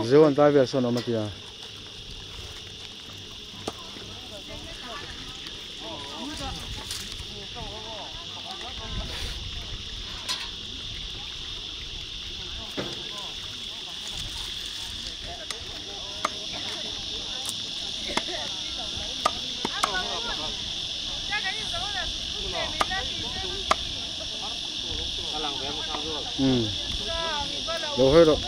Zewan tai vel sawn a awm a tia. Um lo hawi rawh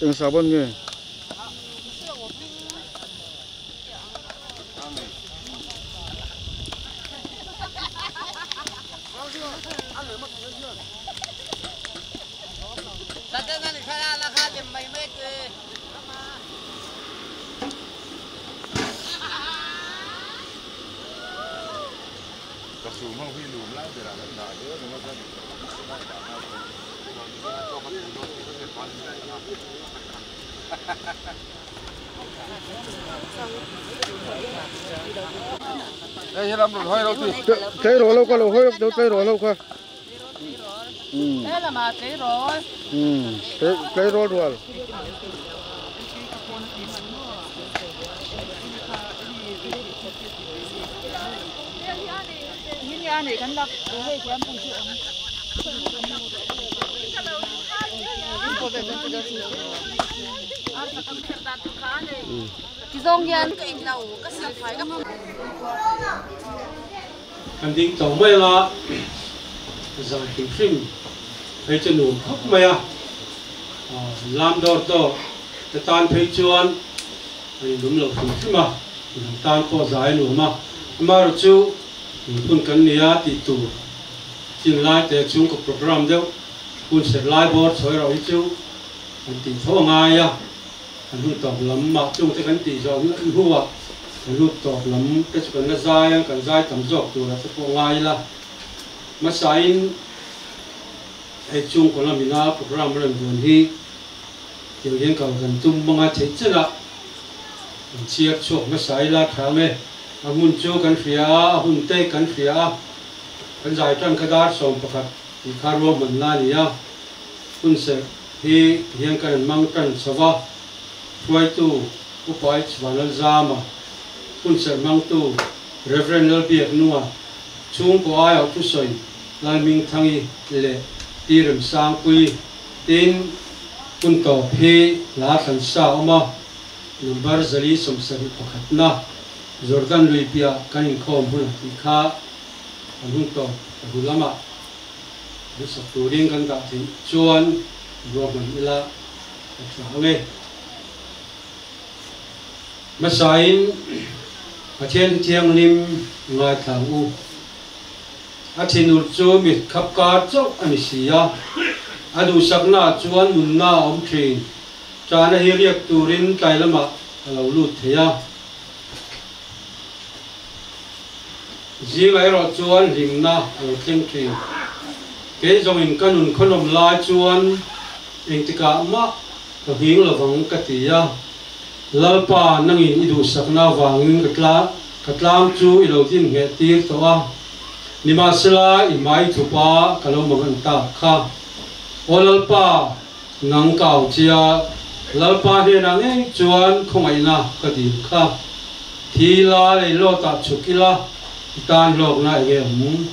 Eng sabon nge? Tleirawl ho kha lo hawi lawk tleirawl ho kha. Tleirawl rual. Kan ding tawh mai anga zai hrim hrim phei chu nuam khawp mai a, lam dawr dawr te tan phei chuan a inlum lo hrim hrim a, midang tan pawh zai a nuam a, amaherawh chu hun kan nia tih tur chin lai te chhungkaw programme deuh hun serh lai bawr chho erawh hi chu kan tih tho a ngai a. Kan hun tawp lam mah chungte kan tih zawh hnuah kan hun tawp lam te chu kan la zai a, kan zai tam zawk turah te pawh ngai ila. Hmasain hei chhungkaw lamina programme rawn buan hi tiang hian kal kan tum hmang a, theih chenah kan chhiar chhuak hmasa ila tha ang e. A hmun chu kan hria a, a hun te kan hria a, kan zai tan kha dar 11 tih kha ruahmanna a ni a, hun serh Hi hian kan an mang tan chho va, hruaitu Upa H. Vanlalzama, hunserh hmangtu Rev. Lalbiaknunga, chhungkaw aiawh thusawi Lalhmingthangi leh Pi Remsangpui tin hun tawp hi hla thlan sa awm a, number 471 na Jordan lui piah kan inkhawm hunah tih kha kan hun tawp ka hnu lamah Duhsak turin kan dah theih chuan ruahman ila a tha ang e. Hmasain Pathian Thianghlim ngaithla ang u. A thinur chu mit khap kar chauh a ni si a, a duhsaknaah chuan nunna a awm thin. Ṭahna hi riak turin tlai lamah a lo lut thei a. Zingah erawh chuan hlimna a lo thleng thin. Kei zawngin ka nun khawnawm lai chuan engtikah mah ka nghing lovang ka ti a. Lalpa, nangin i duhsakna avangin ka tla ka tlang chu i lo din ngheh tir tawh a. Nimahsela, i hmai thupa ka lo mang tak kha. Aw Lalpa, nang ka au chia, Lalpa hnenah ngei chuan khawngaihna ka dil kha. Thi la, leilawtah chhuk ila, i tan hlawkna enge awm?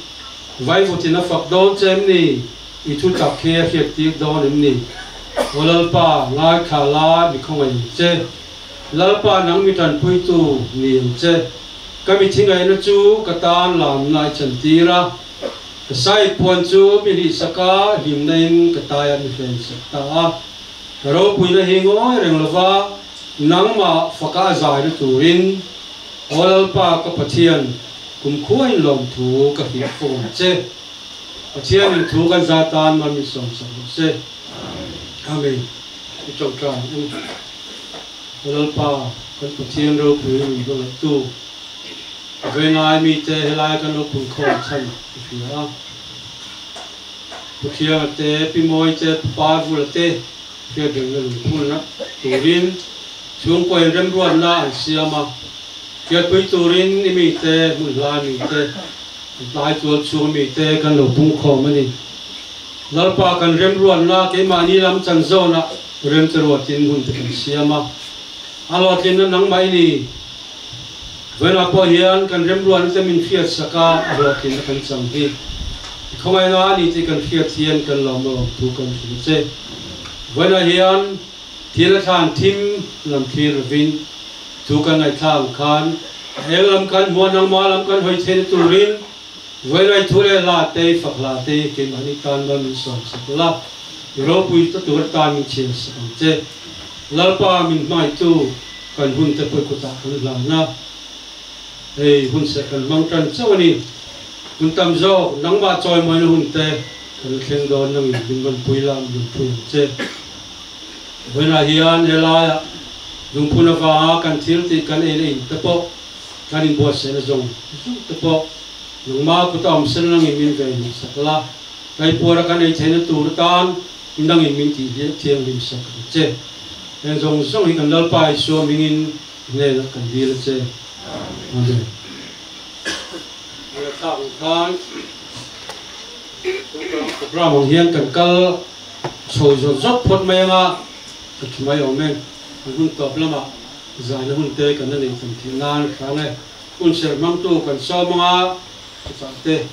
Vaivutin a fak dawn che em ni? I thu tak hi a hriattir dawn em ni? Aw Lalpa, ngaithla la, mi khawngaih ang che. Lalpa, nang mi tanpuitu ni ang che. Ka mi thingaihna chu ka tan lamna i chantir a, ka side puan chu mi hlihsak a, hlimna in ka taiah mi hrensak ta a. Ka ropuina hi ngawi reng lova nangmah faka a zaina turin, Aw Lalpa ka Pathian, kumkhua in lawmthu ka hrilh fo ang che. Pathian in thu kan za tan mal min sawmsak rawh se. Amen. I tawngtai ang u. Aw Lalpa, kan Pathian ropui min hmangaihtu, ka vengai mite helai kan lo phunkhawm chhan i hria a. Pu Thianga te, Pi Mawi te, Pu Parvula te hriatrengna lungphunna turin chhungkaw inremruatna an siam a. Hriatpui turin i mite, hmun hlai mite, an tlai tual chhung mite kan lo pungkhawm a ni. Lalpa kan remruatna keimahni lam chan zawnah remcheruatin hun te kan siam a. A hlawhtlinna nangmah i ni. Vawiinah pawh hian kan remruatna te min hriatsak a, a hlawhtlinna kan chang hi i khawngaihna a ni tih kan hriat hian kan lawm lawm thu kan hrilh che. Vawiinah hian thil a thlan thim lam thlir lovin thu kan ngaihthlak ang khan a eng lam kan hmuh a, nangmah lam kan hawi theihna turin vawiinah i thu leh hla te, i fak hla te keimahni tan mal min sawmsak la, i ropui ta tur atan min chhiarsak ang che. Lalpa min hmangaihtu kan hun te pawh kutah kan hlan a, hei hun serh kan hmang tan chauh a ni. Hun tam zawk nangmah chawimawina hun te kan la thleng dawn nangin min rawn pui la, min rawn pui ang che. Vawiinah hian helaiah lungphun avanga kan thil tih kan ei leh in te pawh kan inbuatsaihna zawng zawng te pawh nangmah kuta awm sen nangin min ve hmuhsak la, kaipuara kan ei theihna tur atan nangin min tih thianghlim sak ang che. Heng zawng zawng hi kan Lalpa Isua hmingin i hnenah kan dil a che. Amen. Hmel thlak ang khan program ang hian kan kal chho zawt zawt phawt mai anga ka thu mai awm e. Kan hun tawp lamah zaina hun te kan la nei tam theih nan hrang e. Hun serh hmangtu kan sawm anga chutah te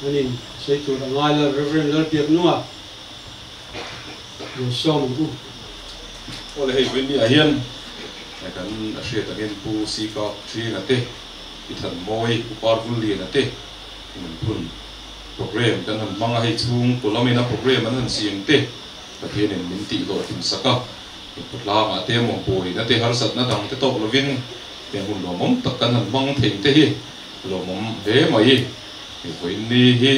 an in sawi tur a ngai la Rev. Lalbiaknunga Lo sawm ang u. Aw le hei Winnie-ah hian kan a hriat angin Pu Sika Thienga te, Pi Thanmawi, Pu Parvulliana te lungphun program kan han hmang a, hei chhung kawlamin a program an han siam te Pathianin min tihhlawhtlin sak a, khawtlangah te emaw buaina te harsatna dang te tawk lovin heng hun lawmawm tak kan han hmang thei te hi lawmawm hle mai. Vawiinni hi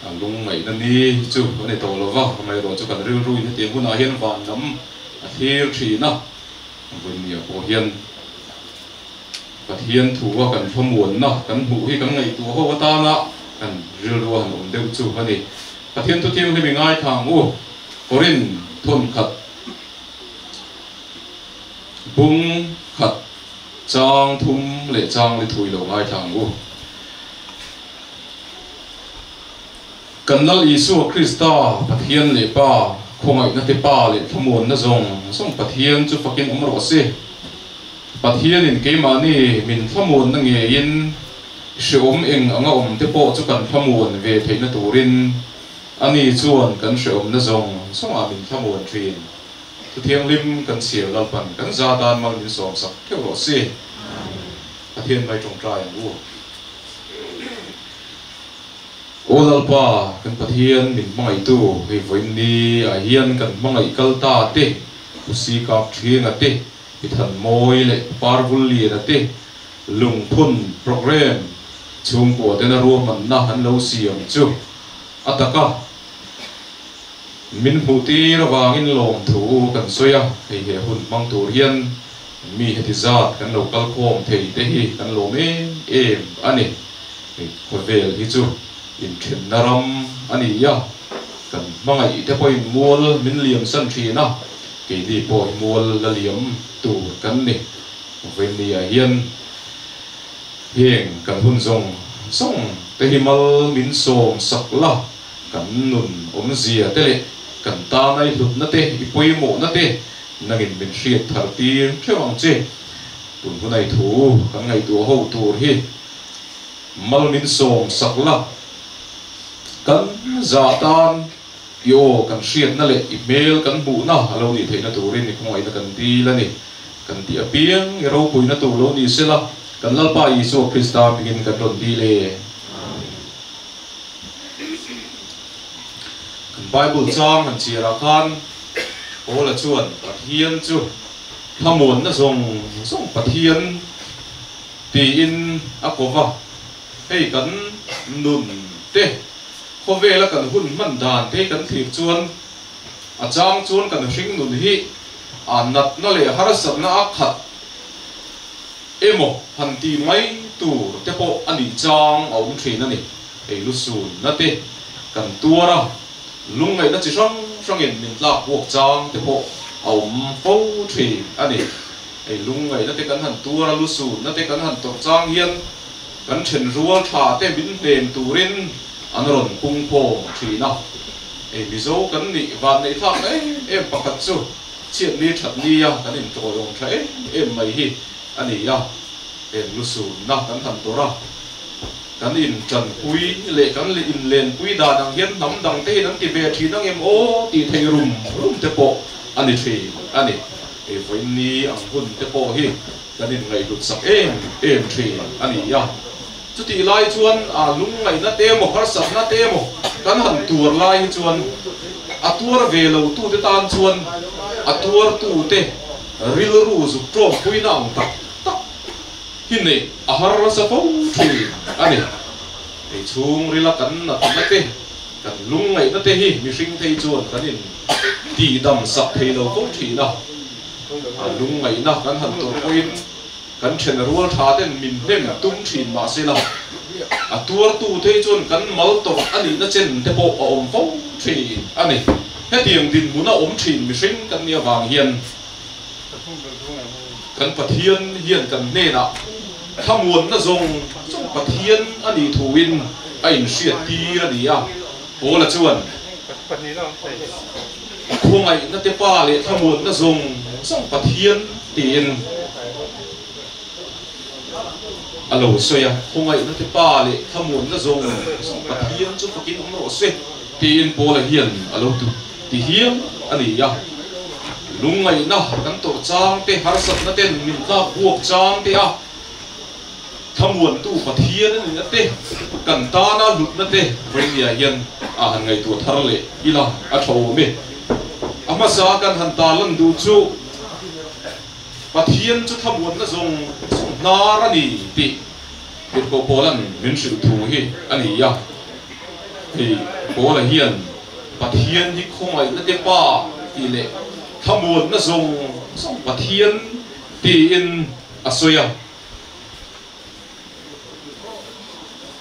A lungngaihna ni chu a ni tawh lo va, amaherawh chu kan rilruin hetiang hunah hian van lam a thlir thin a, vawinia pawh hian Pathian thua kan thlamuanna kan hmuh hi kan ngaihtuah ho atana kan rilrua han awm deuh chu a ni. Pathian thu thianghlim i ngaithla ang u, Korin thawnkhat bung khat chang thum leh chang li thui lo ngaithla ang u. Kan Lal Isua Krista, Pathian leh Pa, khawngaihna te Pa leh thlamuanna zawng zawng Pathian chu fakin awm rawh se. Pathianin keimahni min thlamuanna ngeiin hreawm eng anga awm te pawh chu kan thlamuan ve theihna turin Ani chuan kan hreawmna zawng zawngah min thlamuan thin. Thuthianghlim kan chhiar Lalpan kan za tan mal min sawmsak theuh rawh se. Pathian mai tawngtai ang u. Aw Lalpa, kan Pathian min hmangaihtu, hei vawiinni ah hian kan hmangaih kal ta te, Pu Sikap Thienga te, Pi Thanmawi leh Pu Parvulliana te lungphun programme chhungkua tena ruahmanna an lo siam chu a taka min hmuh tir avangin lawmthu kan sawi a, hei he hun hmang tur hian Mi heti zat kan lo kal khawm thei te hi kan lawm em em a ni. Hei khawvel hi chu inthenna ram a ni a, kan hmangaih te pawhin mual min liam san thin a, keini pawh hi mual la liam tur kan ni. Vawinia hian heng kan hun zawng zawng te hi mal min sawm sak la, kan nun awmzia te leh kan tanai hlutna te, i pawimawhna te, Nangin min hriat thar tir theuh ang che. Tun hunai thu kan ngaihtuah ho tur hi mal min sawm sak la, kan zah tan i aw kan hriatna leh i hmel kan hmuhna a lo nih theihna turin i khawngaihna kan dil a ni. Kan tih apiang i ropuina tur lo ni sela, kan Lalpa Isua Krista hmingin kan rawn dil e. Kan Bible chang han chhiarah khan Paula chuan Pathian chu Thlamuanna zawng zawng Pathian tiin a ko va, hei kan nun te, khawvela kan hun hman dan te hi kan thlir chuan a chang chuan kan hring nun hi a natna leh harsatna a khat emaw han ti mai tur te pawh a nih chang a awm thin a ni. Hei lusunna te kan tuar a. Lungngaihna chi hrang hrangin min tlak buak chang te pawh a awm fo thin a ni. Hei lungngaihna te kan han tuar a, lusunna te kan han tawrh chang hian kan then rual tha te min hnem turin an rawn pung khawm thin a. Hei Mizo kan nih vanneih thlakna em em pakhat chu chhiatni thatnia kan intawiawm tha em em mai hi a ni a. Heng lusunna kan han tawrh a. Kan inṭanpui leh kan inlenpui dan ang hian hnam dang te hian an ti ve ṭhin ang em aw tih theih rum rum te pawh a ni ṭhin a ni. Hei vawiin ang hun te pawh hi kan inngaihhlut sak em em ṭhin a ni a. Chutih lai chuan a lungngaihna te emaw harsatna te emaw kan han tuar lai hi chuan a tuar ve lo tute tan chuan a tuartute rilru zuk ṭawmpuina ang tak tak hi neih a har nasa fo thin a ni. Hei chhungrila kan natna te, kan lungngaihna te hi mihring thei chuan kan in tihdam sak thei lo fo thin a. A lungngaihna kan han tawrh pawhin kan then rual tha ten min hnem tum thin mahsela a tuartu thei chuan kan mal tawrh a nihna chen te pawh a awm fo thin a ni. Hetiang dinhmuna awm thin mihring kan nih avang hian Kan Pathian hian kan hnenah thlamuanna zawng zawng Pathian a nih thuin a inhriat tir a ni a. Paula chuan, Khawngaihna te Pa leh thlamuanna zawng zawng Pathian tiin a lo sawi a. Khawngaihna te Pa leh thlamuanna zawng zawng Pathian chu fakin awm rawh se tiin Paula hian a lo ti. Ti hial a ni a, lungngaihna kan tawrh chang te, harsatna ten min tlak buak chang te a, thlamuantu Pathian a nihna te, kan tana hlutna te Vawingia hian a han ngaihtuah thar leh ila a tha awm e. A hmasa kan han tarlan duh chu Pathian chu thlamuanna zawng zawng hnar a ni tih Tirhkoh Paula'n min hrilh thu hi a ni a. Hei Paula hian Pathian hi khawngaihna te pa tih leh thlamuanna zawng zawng Pathian tiin a sawi a.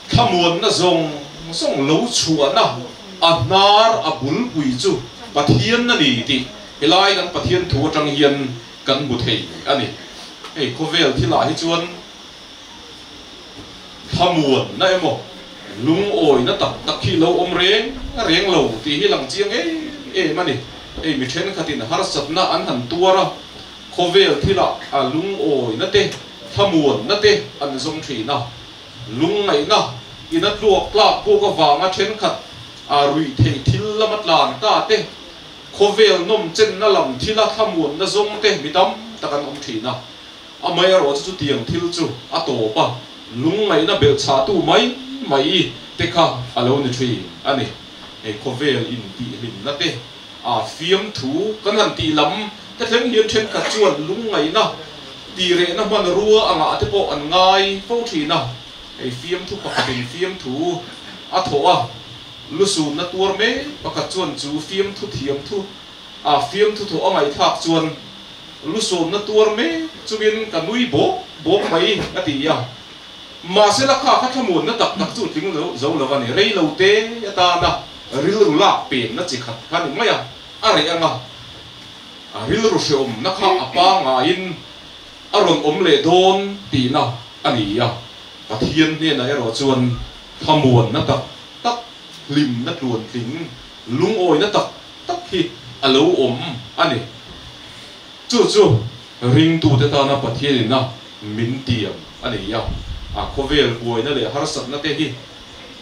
Thlamuanna zawng zawng lo chhuahna a hnar a bulpui chu Pathian a ni tih helai kan Pathian thu atang hian kan hmu thei a ni. Hei khawvel thilah hi chuan Thlamuanna emaw lungawina tak tak hi lo awm reng reng lo tih hi lang chiang em em a ni. Hei mi thenkhatin harsatna an han tuar a, khawvel thilah a lungawina te, thlamuanna te an zawng thin a. Lungngaihna ina tluak tlak buk avanga thenkhat a ruih theih thil lama tlan ta te, khawvel nawm chenna lam thila thlamuanna zawng te mi tam tak an awm thin a. Amaherawh chu chutiang thil chu a tawp a, lungngaihna belhchhahtu mai mai te kha a lo ni thin a ni. Hei khawvel intihhlimna te, a fiamthu kan han tih lam te thleng hian thenkhat chuan lungngaihna tirehna hmanrua angah te pawh an ngai fo thin a. Hei fiamthu pakhatin fiamthu a thawh a, lusunna tuar mek pakhat chuan chu fiamthu thiamthu a fiamthu thawh a ngaihthlak chuan Lusawmna tuar mek chungin ka nui bawk bawk mai a ti a. Mahse la kha kha thlamuanna tak tak chu tling zo lo a ni. Rei lo te atana rilru lak penna chi khat kha ni mai a, a reh ang a. A rilru hreawmna kha a pangaiin a rawn awm leh dawn tihna a ni a. Pathian hnenah erawh chuan thlamuanna tak tak, hlimna tluantling, lungawina tak tak hi a lo awm a ni. Chu chu ringtute tana Pathianin a. min tiam a ni a. A khawvel buaina leh harsatna te hi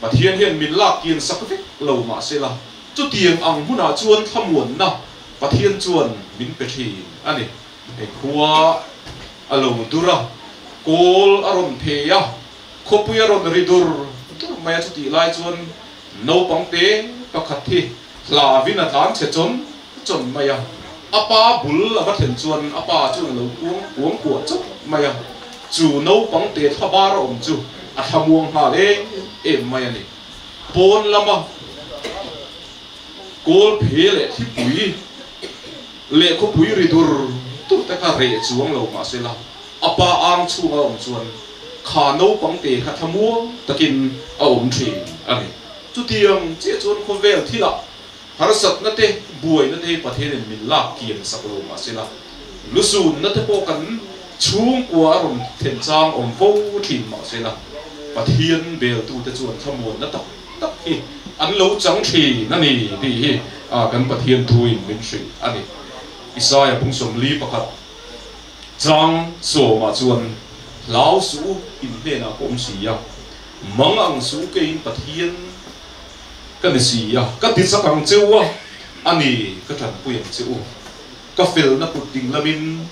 Pathian hian min lak kian sak vek lo mah sela, chutiang ang hmunah chuan thlamuanna Pathian chuan min pe thin a ni. Hei khua a lo dur a, kawl a rawn phei a, khawpui a rawn ri dur dur mai a, chutih lai chuan naupang te pakhat hi hlavin a tlan chhe chawn chawn mai a, a pa bul a va thlen chuan a pa chuan a lo kuang kuang kuah chawp mai a, chu naupang te thlabar a awm chu a thlamuang nghal em em mai a ni. Pawn lama kawl phe leh thlipui leh khawpui ri dur dur te kha reh chuang lo mahsela a pa ang chhunga awm chuan kha naupang te kha thlamuang takin a awm thin a ni. Chutiang chiah chuan khawvel thilah harsatna te, buaina te hi Pathianin min lak kian sak lo mahsela lusunna te pawh kan chhungkua a rawn thlen chang awm fo thin mahsela Pathian beltute chuan thlamuanna tak tak hi an lo chang thin a ni tih hi kan Pathian thuin min hrilh a ni. Isaia pung 41 chang sawmah chuan, Hlau suh u, in hnenah ka awm si a, mang ang suh u keiin Pathian ka ni si a, ka ti chak ang che u a, a ni, ka tanpui ang che u, ka felna kut ding lamin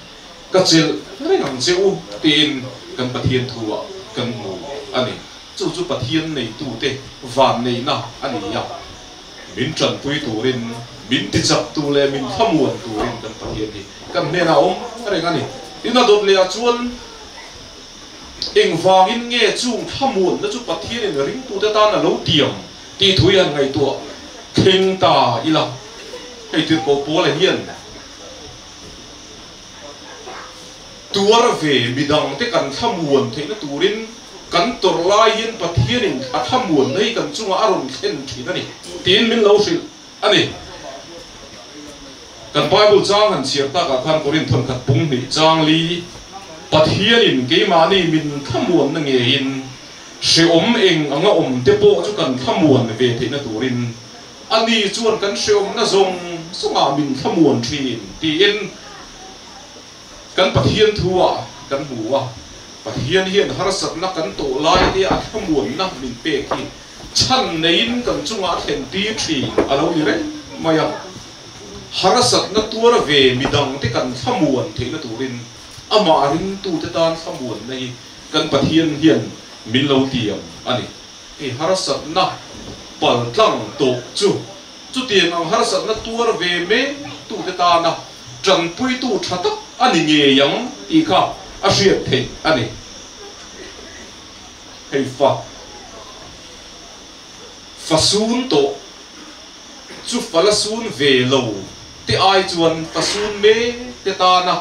ka chelh reng ang che u tiin kan Pathian thuah kan hmu a ni. Chu chu Pathian neitute vanneihna a ni a, min tanpui turin, min tichaktu leh min thlamuan turin kan Pathian hi kan hnenah a awm reng a ni. Tin, a dawt lehah chuan engvangin nge chung thlamuanna chu Pathianin ringtute tan a lo tiam tih thu hi han ngaihtuah thleng ta ila. Hei tirhkoh Paula hian Tuar ve midangte kan thlamuan theihna turin kan tawrh lai hian Pathianin a thlamuanna hi kan chungah a rawn thlen thin a ni tiin min lo hrilh a ni. Kan Bible chang han chhiar takah khan Korinth thawnkhat pung hnih chang li, Pathianin keimahni min thlamuanna ngeiin hreawm eng anga awmte pawh chu kan thlamuan ve theihna turin Ani chuan kan hreawmna zawng zawngah min thlamuan thin tiin kan Pathian thu-ah kan hmu a. Pathian hian harsatna kan tawh lai te a thlamuanna min pek hi chhan neiin kan chungah a thlen tir thin a lo ni reng mai a. Harsatna tuar ve midangte kan thlamuan theihna turin amah ringtute tan thlamuanna hi kan Pathian hian min lo tiam a ni. I harsatna pal tlang tawh chu chutiang ang harsatna tuar ve mek tute tana tanpuitu tha tak a ni ngei ang tih kha a hriat theih a ni. Hei fa fa sun tawh chu fa la sun ve lo te ai chuan fa sun mek te tana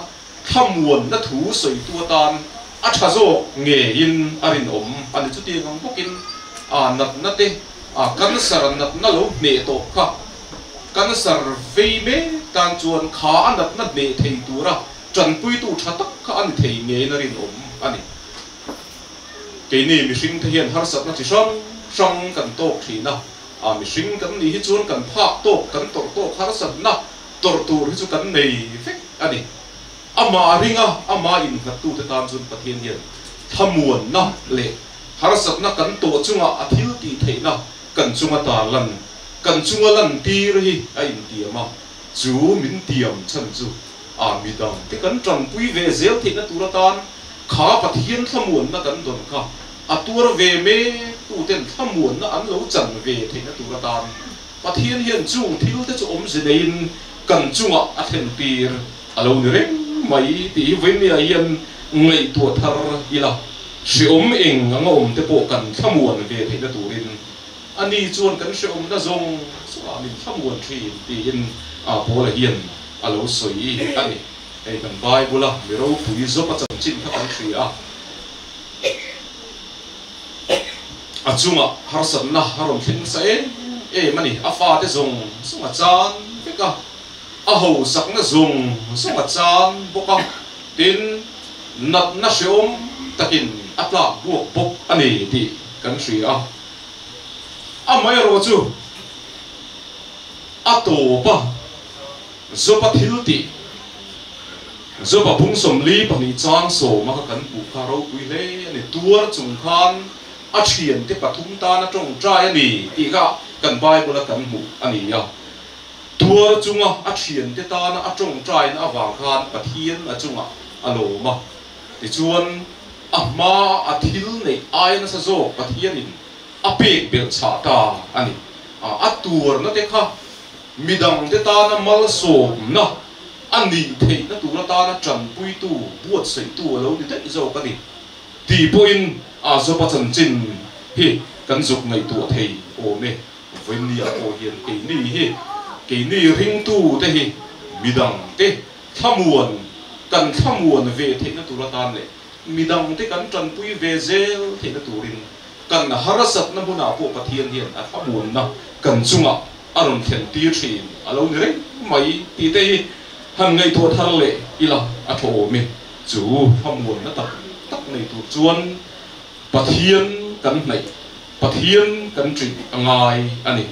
thlamuanna thu sawitu atan a tha zawk ngeiin a rinawm a ni. Chutiang ang bawkin a natna te, a cancer natna lo hneh tawh kha cancer vei mek tan chuan kha a natna hneh thei tura tanpuitu tha tak kha a ni thei ngeiin a rinawm a ni. Keini mihring te hian harsatna chi hrang hrang kan tawk thin a, a mihring kan nih hi chuan kan phak tawk, kan tawrh tawk harsatna tawrh tur hi chu kan nei vek a ni. Amah ringa amah innghattute tan chuan Pathian hian thlamuanna leh harsatna kan tawh chunga a thil tih theihna kan chunga tarlan, kan chunga lantir hi a intiam a, chu min tiam chhan chu a midangte kan tanpui ve zel theihna tur atan kha Pathian thlamuanna kan dawn kha a tuar ve mek tuten thlamuanna an lo chan ve theihna tur atan Pathian hian chung thil te chu awmze neiin kan chungah a thlen tir a lo ni reng mai tih hi vawinia hian ngaihtuah thar ila, hreawm eng anga awm te pawh kan thlamuan ve theihna turin ani chuan kan hreawmna zawng zawngah min thlamuan thin tiin Paula hian a lo sawi a ni. Hei kan Bible-a mi ropui zawp a chanchin kha kan hria a. A chungah harsatna a rawn thleng nasa em em a ni. A fate zawng zawng a chan vek a, a hausakna zawng zawng a chan bawk a, tin, natna hrehawm takin a tlak buak bawk a ni tih kan hria a. Amaherawh chu a tawp a, Job-a thil tih. Joba bung 42 chang 10 a kha kan hmuh kha ropui hle a ni. Tuar chung khan a thiante pathum tana tawngtai a ni tih kha kan Bible a kan hmuh a ni a. Tuar chunga a thiante tana a tawngtaina avang khan Pathian a chungah a lawm a. Tichuan a hma a thil neih aia nasa zawk Pathianin a pek belh chhah ta a ni. A tuarna te kha midangte tana malsawmna a nih theihna tur atana tanpuitu, buatsaihtu a lo ni daih zawk a ni tih pawhin a Joba chanchin hi kan zuk ngaihtuah thei awm e. Vawinia pawh hian keini hi, keini ringtute hi midangte thlamuan, kan thlamuan ve theihna tur atan leh midangte kan tanpui ve zel theihna turin kan harsatna hmunah pawh Pathian hian a thlamuanna kan chungah a rawn thlen tir thin a lo ni reng mai tih te hi han ngaihtuah thar leh ila a thaw awm e. Chu thlamuanna tak tak nei tur chuan Pathian kan hnaih, Pathian kan ṭih a ngai a ni.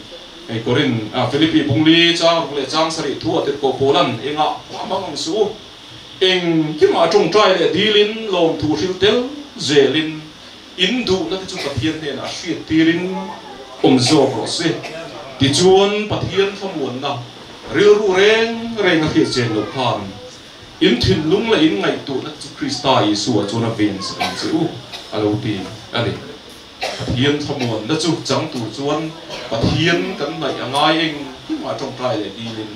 Hei Korin, Philippi bungli chang ruk leh chang sarih thu a tirhkoh Paulan engah a hmang ang suh u. Engkimah ṭawngṭai leh dilin lawmthu hril tel zelin in duhna te chu Pathian hnenah hriat tirin awm zawk rawh se. Tichuan Pathian thlamuanna rilru reng reng a hriat chen loh khan in thinlung leh in ngaihtuahna te chu Krista Isua chuan a ven sak ang che u a lo ti a ni. Pathian thlamuanna chu chang tur chuan Pathian kan hnaih a ngai engkimah ṭawngṭai leh dilin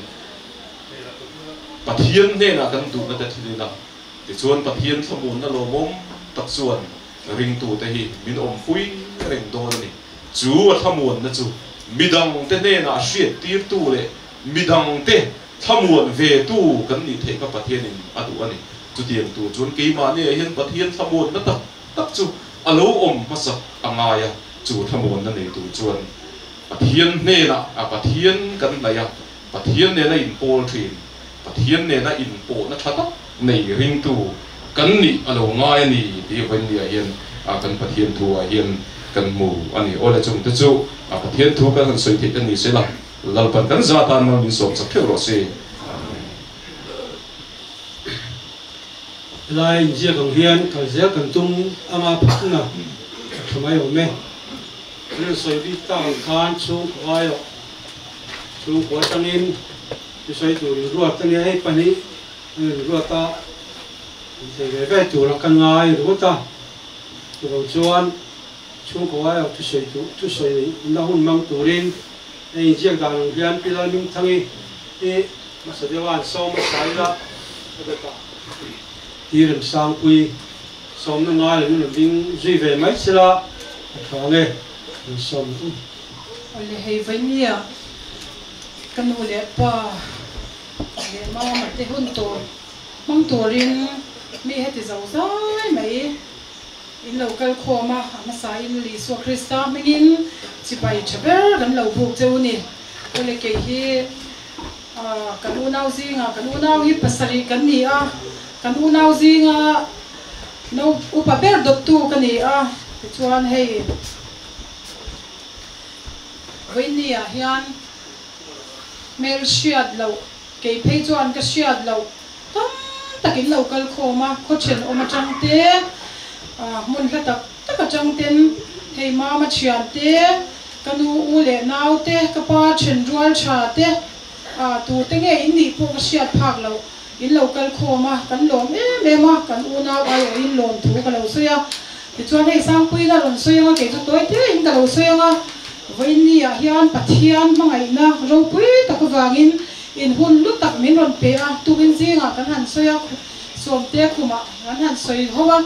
Pathian hnenah kan duhna te thil ila, tichuan Pathian thlamuanna lawmawm tak chuan ringtute hi min awmpui reng dawn a ni. Chu a thlamuanna chu midangte hnenah hriattirtu leh midangte thlamuan vetu kan nih theih kha Pathianin a duh a ni. Chutiang tur chuan keimahniah hian Pathian thlamuanna tak tak chu a lo awm hmasak a ngai a, chu thlamuanna nei tur chuan Pathian hnenah a Pathian kan hnaih a, Pathian nena inpawl thin, Pathian nena inpawhna tha tak nei ringtu kan nih a lo ngai a ni tih Vawinia hian kan Pathian thu ah hian kan hmu a ni. Awle chungte chu Pathian thu kan han sawi theih ta ni se la, Lalpan kan za tan mal min sawm chak theuh rawh se. Amen. Helai inziak ang hian kal zel kan tum anga phatna a tha mai awm e. Kan rawn sawi bik tak ang khan chhungkaw aiawh Chhungkua atangin thusawi tur inruat a nia, hei pahnih an inruat a, inthei ve ve tura ka ngai ringawt a, chuvang chuan chhungkaw aiawh thusawi tur thusawi na hun hmang turin hei inziak dan ang hian Pi Lalmingthangi hi hmasa deuha an sawm hmasa ila a dawtah Pi Remsangpui sawmna ngai lo in rawn ding zui ve mai sela a tha ang e, an sawm u. Awle hei Vainia ka nu leh pa leh mama te hun tur hmang turin mi heti zo zai mai in lo kal khawm a, a hmasa in Isua Krista hmingin chibai tha ber kan lo buk cheu ni. Awle kei hi kan unau zinga kan unau hi pasarih kan ni a, kan unau zinga no upa ber dawttu ka ni a, tichuan hei. Vawinia hian hmel hriat loh, kei phei chuan ka hriat loh tam tak in lo kal khawm a, khaw thenawm atang te, hmun hla tak tak atang ten hei mama thian te, ka nu u leh nau te, ka pa then rual tha te, tur te nge in nih pawh ka hriat phak loh in lo kal khawm a, kan lawm em em a, kan unau aiawhin lawm thu ka lo sawi a. Tichuan hei Sangpuiin a rawn sawi ang a, kei chu tawi tein ka lo sawi ang a, vawiin ah hian Pathian hmangaihna ropui tak avangin in hun lu tak min rawn pe a, tukin zingah kan han sawi a, sawmte khumah kan han sawi ho a,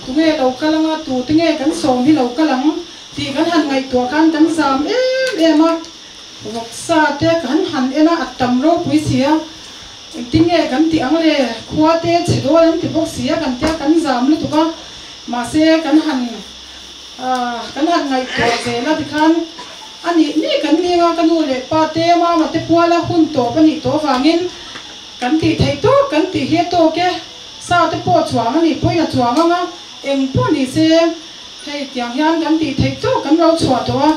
tunge lo kal ang a, tute nge kan sawm hi lo kal ang tih kan han ngaihtuah khan kan zam em em a, vawksa te kan han en a, a tam ropui si a. Engtin nge kan tih ang le? Khua te chhe dawn an ti bawk si a, kan tia kan zam lutuk a, mahse kan han kan han ngaihtuah zel a tikhan a nih nih kan ning a, ka nu leh pa te mama te puala hun tawp a nih tawh avangin kan tih theih tawk kan tih hi a tawk e, sa te pawh chuang a nih pawhin a chuang ang a, eng pawh ni se hei tiang hian kan tih theih tawk kan lo chhuah tawh a,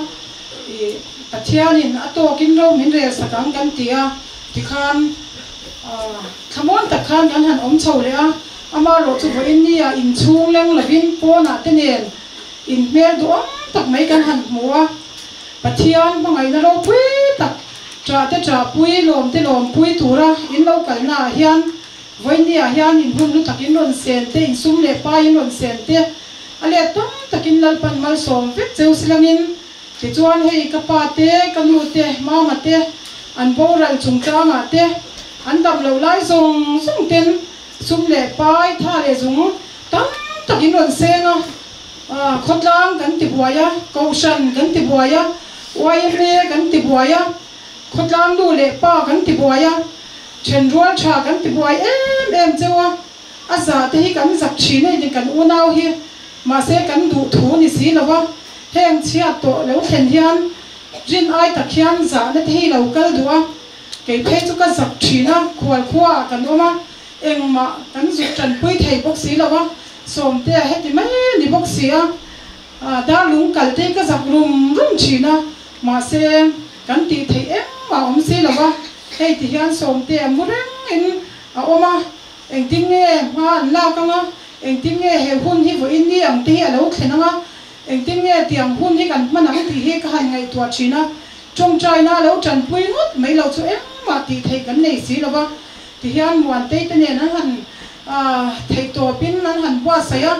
ih Pathianin a tawkin ro min rel sak ang kan ti a. Tikhan Thlamuan tak khan kan han awm chho leh a, amaherawh chu vawiin nia inchhung leng lovin pawnah te nen inhmel duhawm tak mai kan han hmu a. Pathian hmangaihna ropui tak ṭah te ṭahpui, lawm te lawmpui tura in lo kalnaah hian vawiin niah hian in hun hlu tak in rawn sen te, in sum leh pai in rawn sen te a let tam takin Lalpan malsawm vek cheu silangin Tichuan hei ka pa te, ka nu te, mama te, an boral chungchangah te, an dam loh lai zawng zawng ten sum leh pai, tha leh zung tam tak in rawn seng a, khawtlang kan ti buai a, kohhran kan ti buai a, yma kan ti buai a, khawtlang nu leh pa kan ti buai a, thenrual tha kan ti buai em em cheu a, a za te hi kan zak thin a ni kan unau hi. Mahse kan duh thu ni si lo a, heng chhiat tawh lo thlen hian rin ai tak hian zahna te hi lo kal duh a, kei phei chu ka zak thin a, khual khua ah kan awm a, engmah kan zuk tanpui thei bawk si lo a, Sawmtea heti mai ni bawk si a, darlung kal te hi ka zak rum rum thin a, mahse kan tih theih engmah awm si lo a, hei ti hian Sawmtea mu reng in a awm a. Engtin nge hma an lak anga? Engtin nge he hun hi vawiin ni ang te hi a lo thlen anga? Engtin nge tiang hun hi kan hman ang tih hi ka han ngaihtuah thin a. Tawngtaina a lo tanpui ngawt mai lo chu engmah tih theih kan nei si lo va. Tihian Muantei te nen an han theihtawpin an han buatsaih a.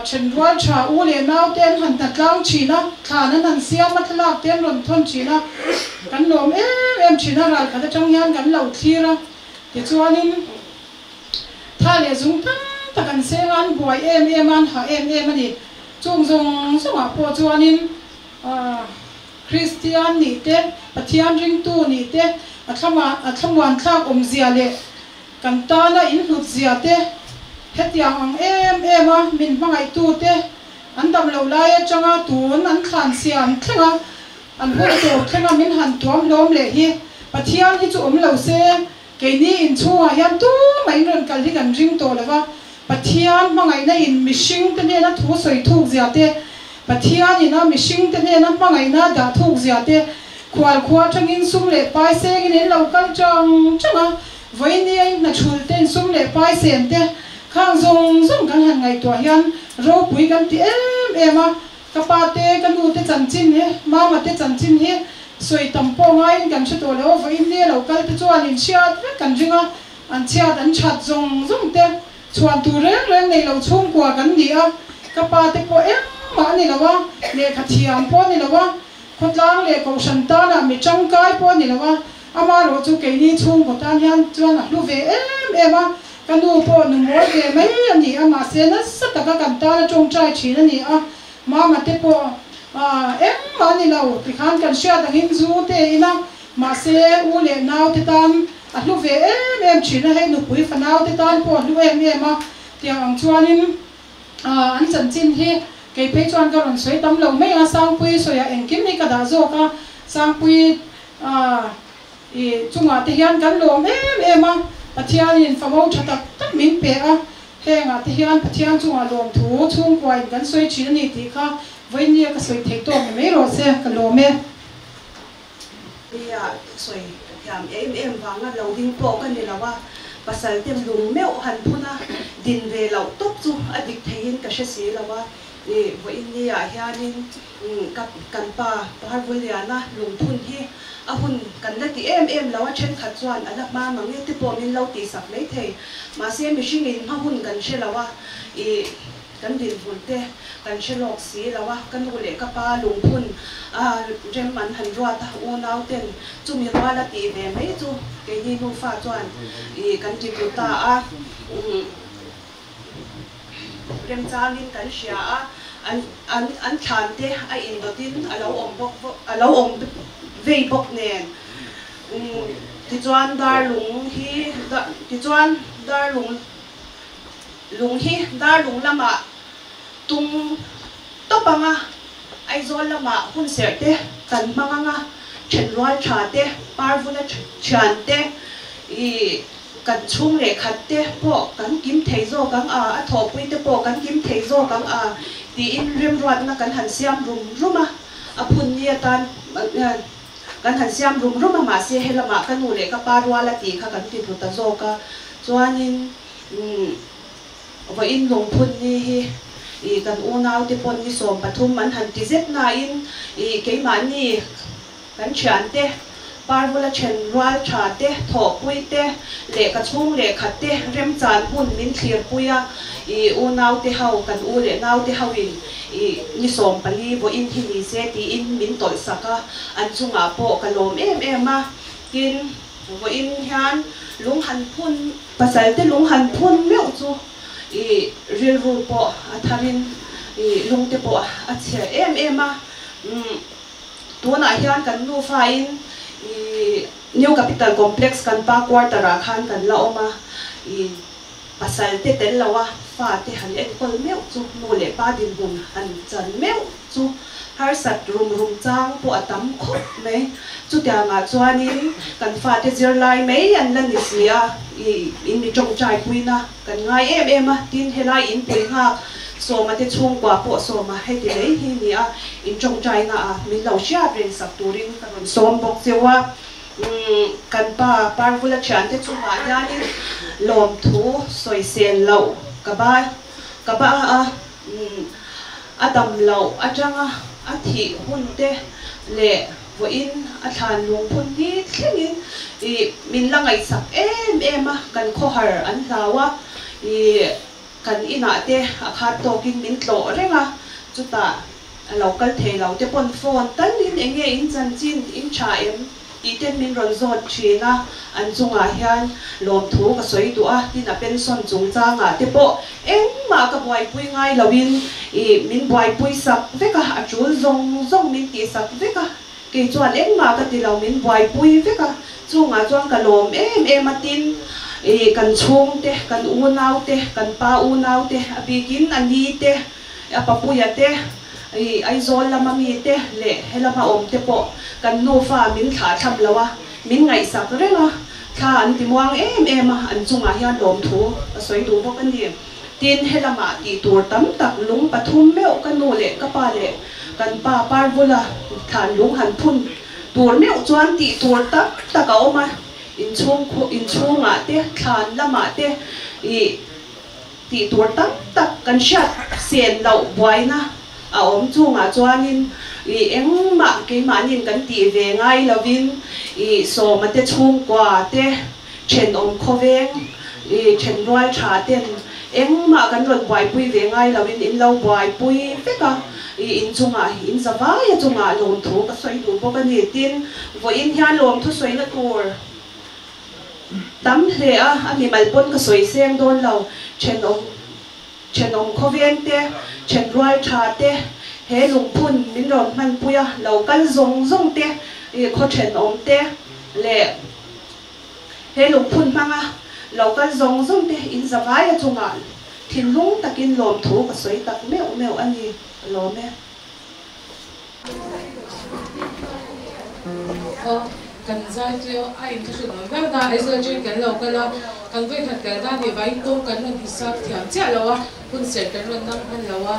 Thenrual tha u leh nau te an han hnatlang thin a, thlan an han siam a, thlalak te an rawn thawn thin a. Kan lawm em em thin a, ralkhat atang hian kan lo thlir a. Tichuanin, tha leh zung tam tak an seng a, an buai em em a, an hah em em a ni. Chung zawng zawngah pawh chuanin Kristian nih te, Pathian ringtu nih te, a thlama a thlamuan thlak awmzia leh kan tana inhlut zia te, hetiang ang em em a min hmangaihtu te an dam loh lai atanga tun an thlan siam thleng a, An hun tur thlenga min han tuam hlawm leh hi Pathian hi chu awm lo se, keini inchhungah hian tumah in rawn kal hi kan ring tawh lo va, Pathian hmangaihna in mihring te hnena thu sawi thuk zia te, Pathian ina mihring te hnena hmangaihna dah thuk zia te, khual khua atangin sum leh pai sengin in lo kal chang chang a, vawiin a in hnathul te in sum leh pai sen te khang zawng zawng kan han ngaihtuah hian ropui kan ti em em a, Ka pa te, ka nu te chanchin hi, mama te chanchin hi sawi tam pawh ngaiin kan hre tawh lo. Vawiin ni a lo kal te chuan in chhiat vek kan ring a, an chhiat an that zawng zawng te chhuan tur reng reng nei lo chhungkua kan ni a. Ka pa te pawh engmah a ni lo a, lehkha thiam pawh a ni lo a, khawtlang leh kohhran tanah mi tangkai pawh a ni lo a, Amaherawh chu keini chhungkaw tan hian chuan a hlu ve em em a, ka nu pawh nu mawi ve mai a ni a, mahse nasa taka kan tana tawngtai thin a ni a, mama te pawh engmah a ni lo tikhan kan hriat angin zu te in a, mahse u leh nau te tan a hlu ve em em thin a, hei nupui fanau te tan pawh a hlu em em a, tiang ang chuanin an chanchin hi kei phei chuan ka rawn sawi tam lo mai a, Sangpuii sawiah engkim hi ka dah zawk a, Sangpuii A, i chungah te hian kan lawm em em a, Pathianin famo tha tak tak min pe a, hengah te hian Pathian chungah lawmthu chhungkuain kan sawi thin a ni tih kha vawinia ka sawi theih tawk ni mai rawh se, ka lawm e. Nia, sawi thiam em em vanga lo ding pawh ka ni lo a, pasal te lung meuh han phun a, din ve loh tawp chu a dik theiin ka hre si lo a, i vawiin niah hianin Ka kan pa Parvuliana lungphun hi a hun kan la ti em em lo a, thenkhat chuan a la hma mang e te pawh min lo tihsak mai thei. Mahse mihringin hma hun kan hre lo a, ih kan dinhmun te kan hre lawk si lo a, ka nu leh ka pa lungphun a rem an han ruat a, unau ten chumi rual a tih ve mai chu keini nufa chuan ih kan ti tlu ta a. Remchangin kan hria a, an an an thlan te a indawtin a lo awm bawk a lo awm vei bawk nen tichuan darlung hi tichuan darlung lung hi darlung lamah tung tawp anga Aizawl lamah hun serh te kan hmang anga thenrual tha te parvula thian te ih Kan chhung leh khat te pawh kan kim thei zawk ang a, a thawhpui te pawh kan kim thei zawk ang a tiin remruatna kan han siam rum rum a, a phun ni atan Kan han siam rum rum a mahse helamah ka nu leh ka pa rual a tih kha kan ti tlu ta zawk a. Chuanin umm vawiin lungphun ni hi ih kan unaute pawn ni 13 an han ti zet nain ih keimahni Kan thiante, Parvula then rual tha te, thawhpui te, lehkha chhung lehkhat te remchan hun min thlirpui a, i unaute ho, kan u leh naute hoin i ni 14 vawiin hi ni se tiin min tawlhsak a, an chungah pawh ka lawm em em a, tin, vawiin hian lung han phun, pasalte lung han phun meuh chu i rilru pawh a tharin i lungte pawh a chhe em em a, umm. Tunah hian kan nufain i New Capital Complex kan pa quarter ah khan kan la awm a, i pasal te tel lo a fa te han enkawl meuh chu nu leh pa dinhmun han chan meuh chu harsat rum rum chang pawh a tam khawp mai. Chutiangah chuanin kan fate zirlai mai an la ni si a, i in mi tawngtai puina Kan ngai em em a, tin helai in pui nghak Sawma te chhungkua pawh Sawma heti mai hi ni a, in tawngtaina ah min lo hriat reng sak turin ka rawn sawm bawk cheu a. Umm kan pa Parvula thiante chungah hianin lawmthu sawisel loh ka ba ka ba a, umm a dam loh atanga a thih hun te leh Vawiin a thlan lungphun ni thlengin ih min la ngaihsak em em a, kan khawhar an hlau a, ih kan inah te a khat tawkin min tlawh reng a, chutah a lo kal thei lo te pawn phone talin eng nge in chanchin in tha em tih ten min rawn zawt thin a, an chungah hian lawmthu ka sawi duh a, tin a pension chungchangah te pawh engmah ka buaipui ngai loin ih min buaipui sak vek a, a tul zawng zawng min tih sak vek a, kei chuan engmah ka ti lo min buaipui vek a, chungah chuan ka lawm em em a, tin ih kan chhungte, kan unaute, kan pa unaute a bikin a ni te, a papuia te, ih Aizawl lama mi te leh helama awm te pawh kan nufa min thlah thlam lo a, min ngaihsak reng a, thla an ti muang em em a, an chungah hian lawmthu ka sawi duh bawk a ni. Tin, helamah tih tur tam tak lung pathum meuh ka nu leh ka pa leh kan pa Parvula thlan lung han phun tur meuh chuan tih tur tam tak a awm a, inchhung inchhungah te, thlan lamah te ih tih tur tam tak kan hriat sen loh buaina a awm chungah chuanin ih engmah keimahnin kan tih ve ngai lovin ih Sawma te chhungkua te thenawm khawveng ih thenrual tha ten engmah kan rawn buaipui ve ngai lovin in lo buaipui vek a ih inchungah in zavai a chungah lawmthu ka sawi duh bawk a ni. Tin, vawiin hian lawmthu sawina tur Tam hle a, a mimal pawn ka sawi seng dawn lo. Thenawm, thenawm khawveng te, thenrual tha te, he lungphun min rawn hmanpui a, lo kal zawng zawng te, ih khaw thenawm te leh he lungphun hmanga lo kal zawng zawng te in zavai a chungah thinlung takin lawmthu ka sawi tak meuh meuh a ni. Ka lawm e. Aw, kan zai chu a inthlahrun awm viau na, Aizawl atangin kan lo kal a, kan vawikhat kal dan hi vaiin kawng kan rawn hisap thiam chiah lo a, hun serh kan rawn dang hman lo a,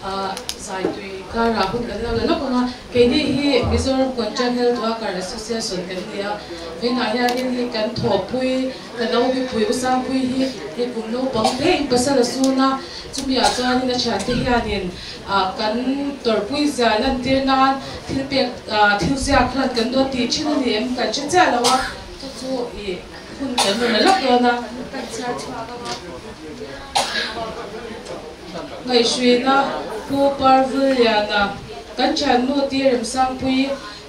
ah zai tui karah hun kan lo la lawk ang a, keini hi Mizoram Contract Health Worker Association kan ni a, vawiinah hianin hei kan thawhpui ka naupipui Usangpui hi hei kum naupang te in pasal a sun a, chumiah chuanin a thiante hianin Ah kan tawrhpui zia lantir nan thil pek ah thil ziak hlan kan dawn tih thin a ni em kan hre chiah lo a, chu chu ih hun kan rawn la lawk dawn a. Kan chhiar chhuak ang a. Ngaihhruina Pu Parvulliana kan thiannu Ti Remsangpui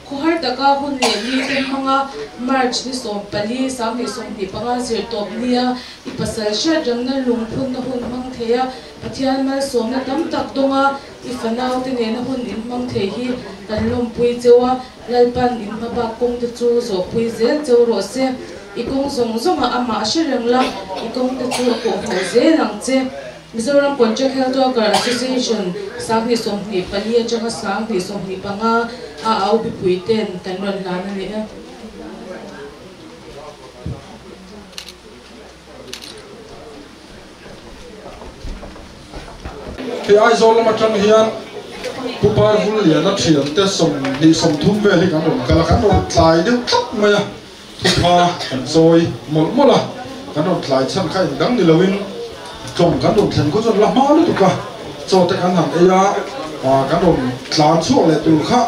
Khawhar taka hun leh ni te hmanga March ni 14, 2025 zir tawp nia i pasal hriat rengna lungphunna hun hmang thei a, Pathian malsawmna tam tak dawnga i fanaute nena hun in hmang thei hi kan lawmpui cheu a, Lalpan in hmabak kawng te chu zawhpui zel cheu rawh se. I kawng zawng zawngah amah hre reng la, i kawng te chu a kawhhmuh zel ang che. Mizoram Contract Health Worker Association 2024 atanga 2025 a au mipui ten kan rawn hlan a ni e. Khi Aizawl lam atang hian. Pu Parvulliana thiante 20, 30 vel hi kan rawn kal a, kan rawn tlai deuh tlat mai a, thupha kan chawi mawlh mawlh a, kan rawn tlai chhan kha engdang ni loin tlawng kan rawn thlen khaw chuan la hma lutuk a, chaw te kan han ei a, kan rawn tlan chhuak leh tur kha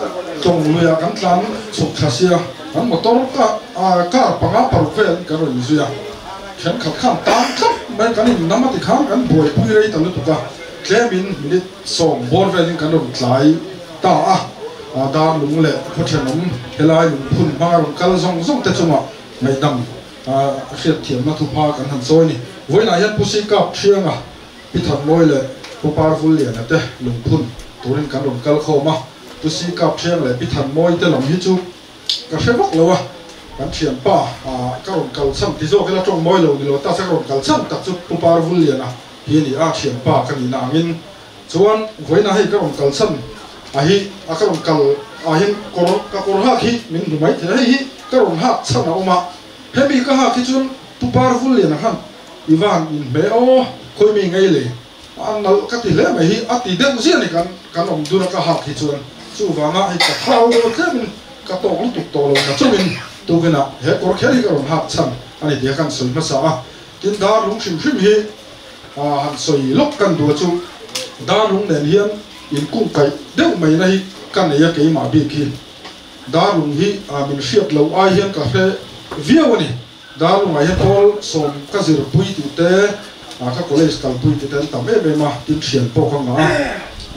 tlawng luiah kan tlan chhuk thla sia, kan motor ka car panga paruk vel kan rawn inzui a, thenkhat khan tan tlat mai kan innam a tikhan kan buaipui rei ta lutuk a, tlemin minute 10 bawr velin kan rawn tlai ta a, dar lung leh khaw thenawm helai lungphun hmanga rawn kal zawng zawng te chungah ngaihdam hriat thiamna thupha kan han chawi ni. Vawiinah hian Pu Sikap Thianga, Pi Thanmawi leh Pu Parvulliana te lungphun turin kan rawn kal khawm a, Pu Sikap Thiang leh Pi Thanmawi te lam hi chu ka hre vak lo a, kan thianpa ka rawn kal chhan ti zawk ila tawng mawi lo ni lo ta se ka rawn kal chhan tak chu Pu Parvulliana hi a ni a, thianpa ka nihna angin chuan vawiinah hei ka rawn kal chhan a hi a ka rawn kal ah hian kawr ka kawr hak hi min hmu mai thei a, hei hi ka rawn hak chhan a awm a, hemi ka hak hi chuan Pu Parvulliana khan i van inhmeh aw khawi mi ngei le a nalh ka ti hle mai hi a ti deuh ziah a ni kan kan awm dun a ka hak hi chuan chuvanga hei ka thau deuh a tlemin ka tawk lutuk tawh lo na chungin tukinah he kawr kher hi ka rawn hak chhan a ni tih kha kan sawi hmasa a, tin dar lung hrim hrim hi han sawi lawk kan duh a chu dar lung nen hian inkung kaih deuh mai na hi ka nei a keimah bik hi dar lung hi min hriat loh ai hian ka hre viau a ni. Darlungah hian pawl 10 ka zirpui tih te, ka college kalpui tih te an tam em em a, tin thian pawh ka ngah a,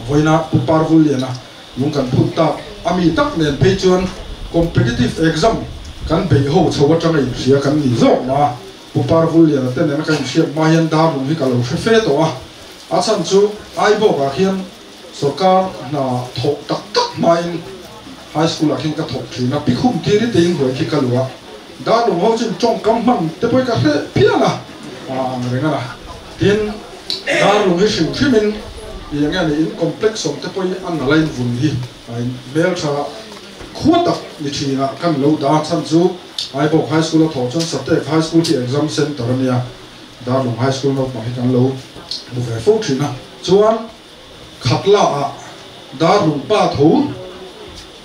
vawiina Pu Parvulliana lung kan phut tak a mi tak nen phei chuan competitive exam kan beih ho chho atanga inhria kan ni zawk mah a, Pu Parvulliana te nena ka inhriat hma hian Darlung hi ka lo hre fe tawh a, a chhan chu Aibawkah khian sorkar hna thawk tak tak hmain high school ah khian ka thawk thin a, pikhum tir i tein huai khi ka luh a. Darlung ho chin tawngkam hman te pawh hi ka hre phian a, ang reng a na. Tin, Darlung hi hrim hrimin i eng nge ni in complex awm te pawh hi a nalh a in vun hi a in hmeltha khua tak ni thin a kan lo dah a, chhan chu Aibawk High School a thawh chuan Satek High School hi exam center a nia, Darlung High School naupang hi kan lo hmu ve fo thin a. Chuan Khatla ah Darlung pa tho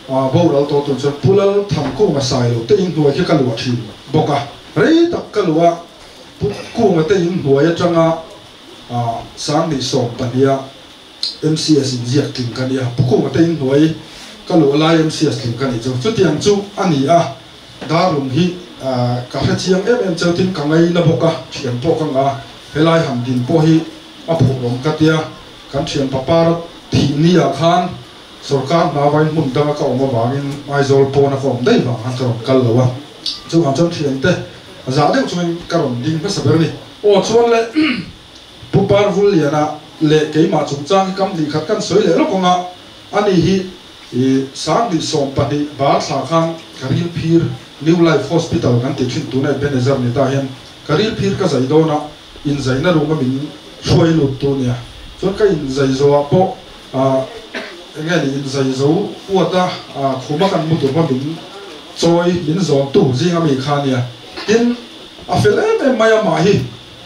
a boral tawh tun chuan Pu Lal Thangkunga sai lo te in hnuai khi ka luah thin bawk a, rei tak ka luah a, Pu Kunga te in hnuai atanga 2012 a MCS in ziak tling ka ni a, Pu Kunga te in hnuai ka luah lai MCS tling ka nih chu chutiang chu a ni a, Darlung hi ka hre chiang em em cheu tin ka ngaina bawk a, thian pawh ka ngah a, helai han din pawh hi a phuh awm ka tia, kan thian papar thih ni ah khan Sorkar hna vain hmun danga ka awm avangin Aizawl pawna ka awm daih vang khan ka rawn kal lo a, chuvang chuan thiante zah deuh chungin ka rawn ding hmasa ber a ni. Aw chuan le Pu Parvulliana leh keimah chungchang hi kam hnih khat kan sawi leh lawk ang a, ani hi i 2012 bar thla khan ka ril phir New Life Hospital kan tih thin tuna Ebenezer ni ta hian ka ril phir ka zai dawn a, inzaina room a min hruai lut tu nia, chuan ka inzai zawhah pawh eng nge ni inzai zo uat a khuma kan mu tur hma min chawi min zawn tu zing ami kha nia, tin a fel em em mai a mah hi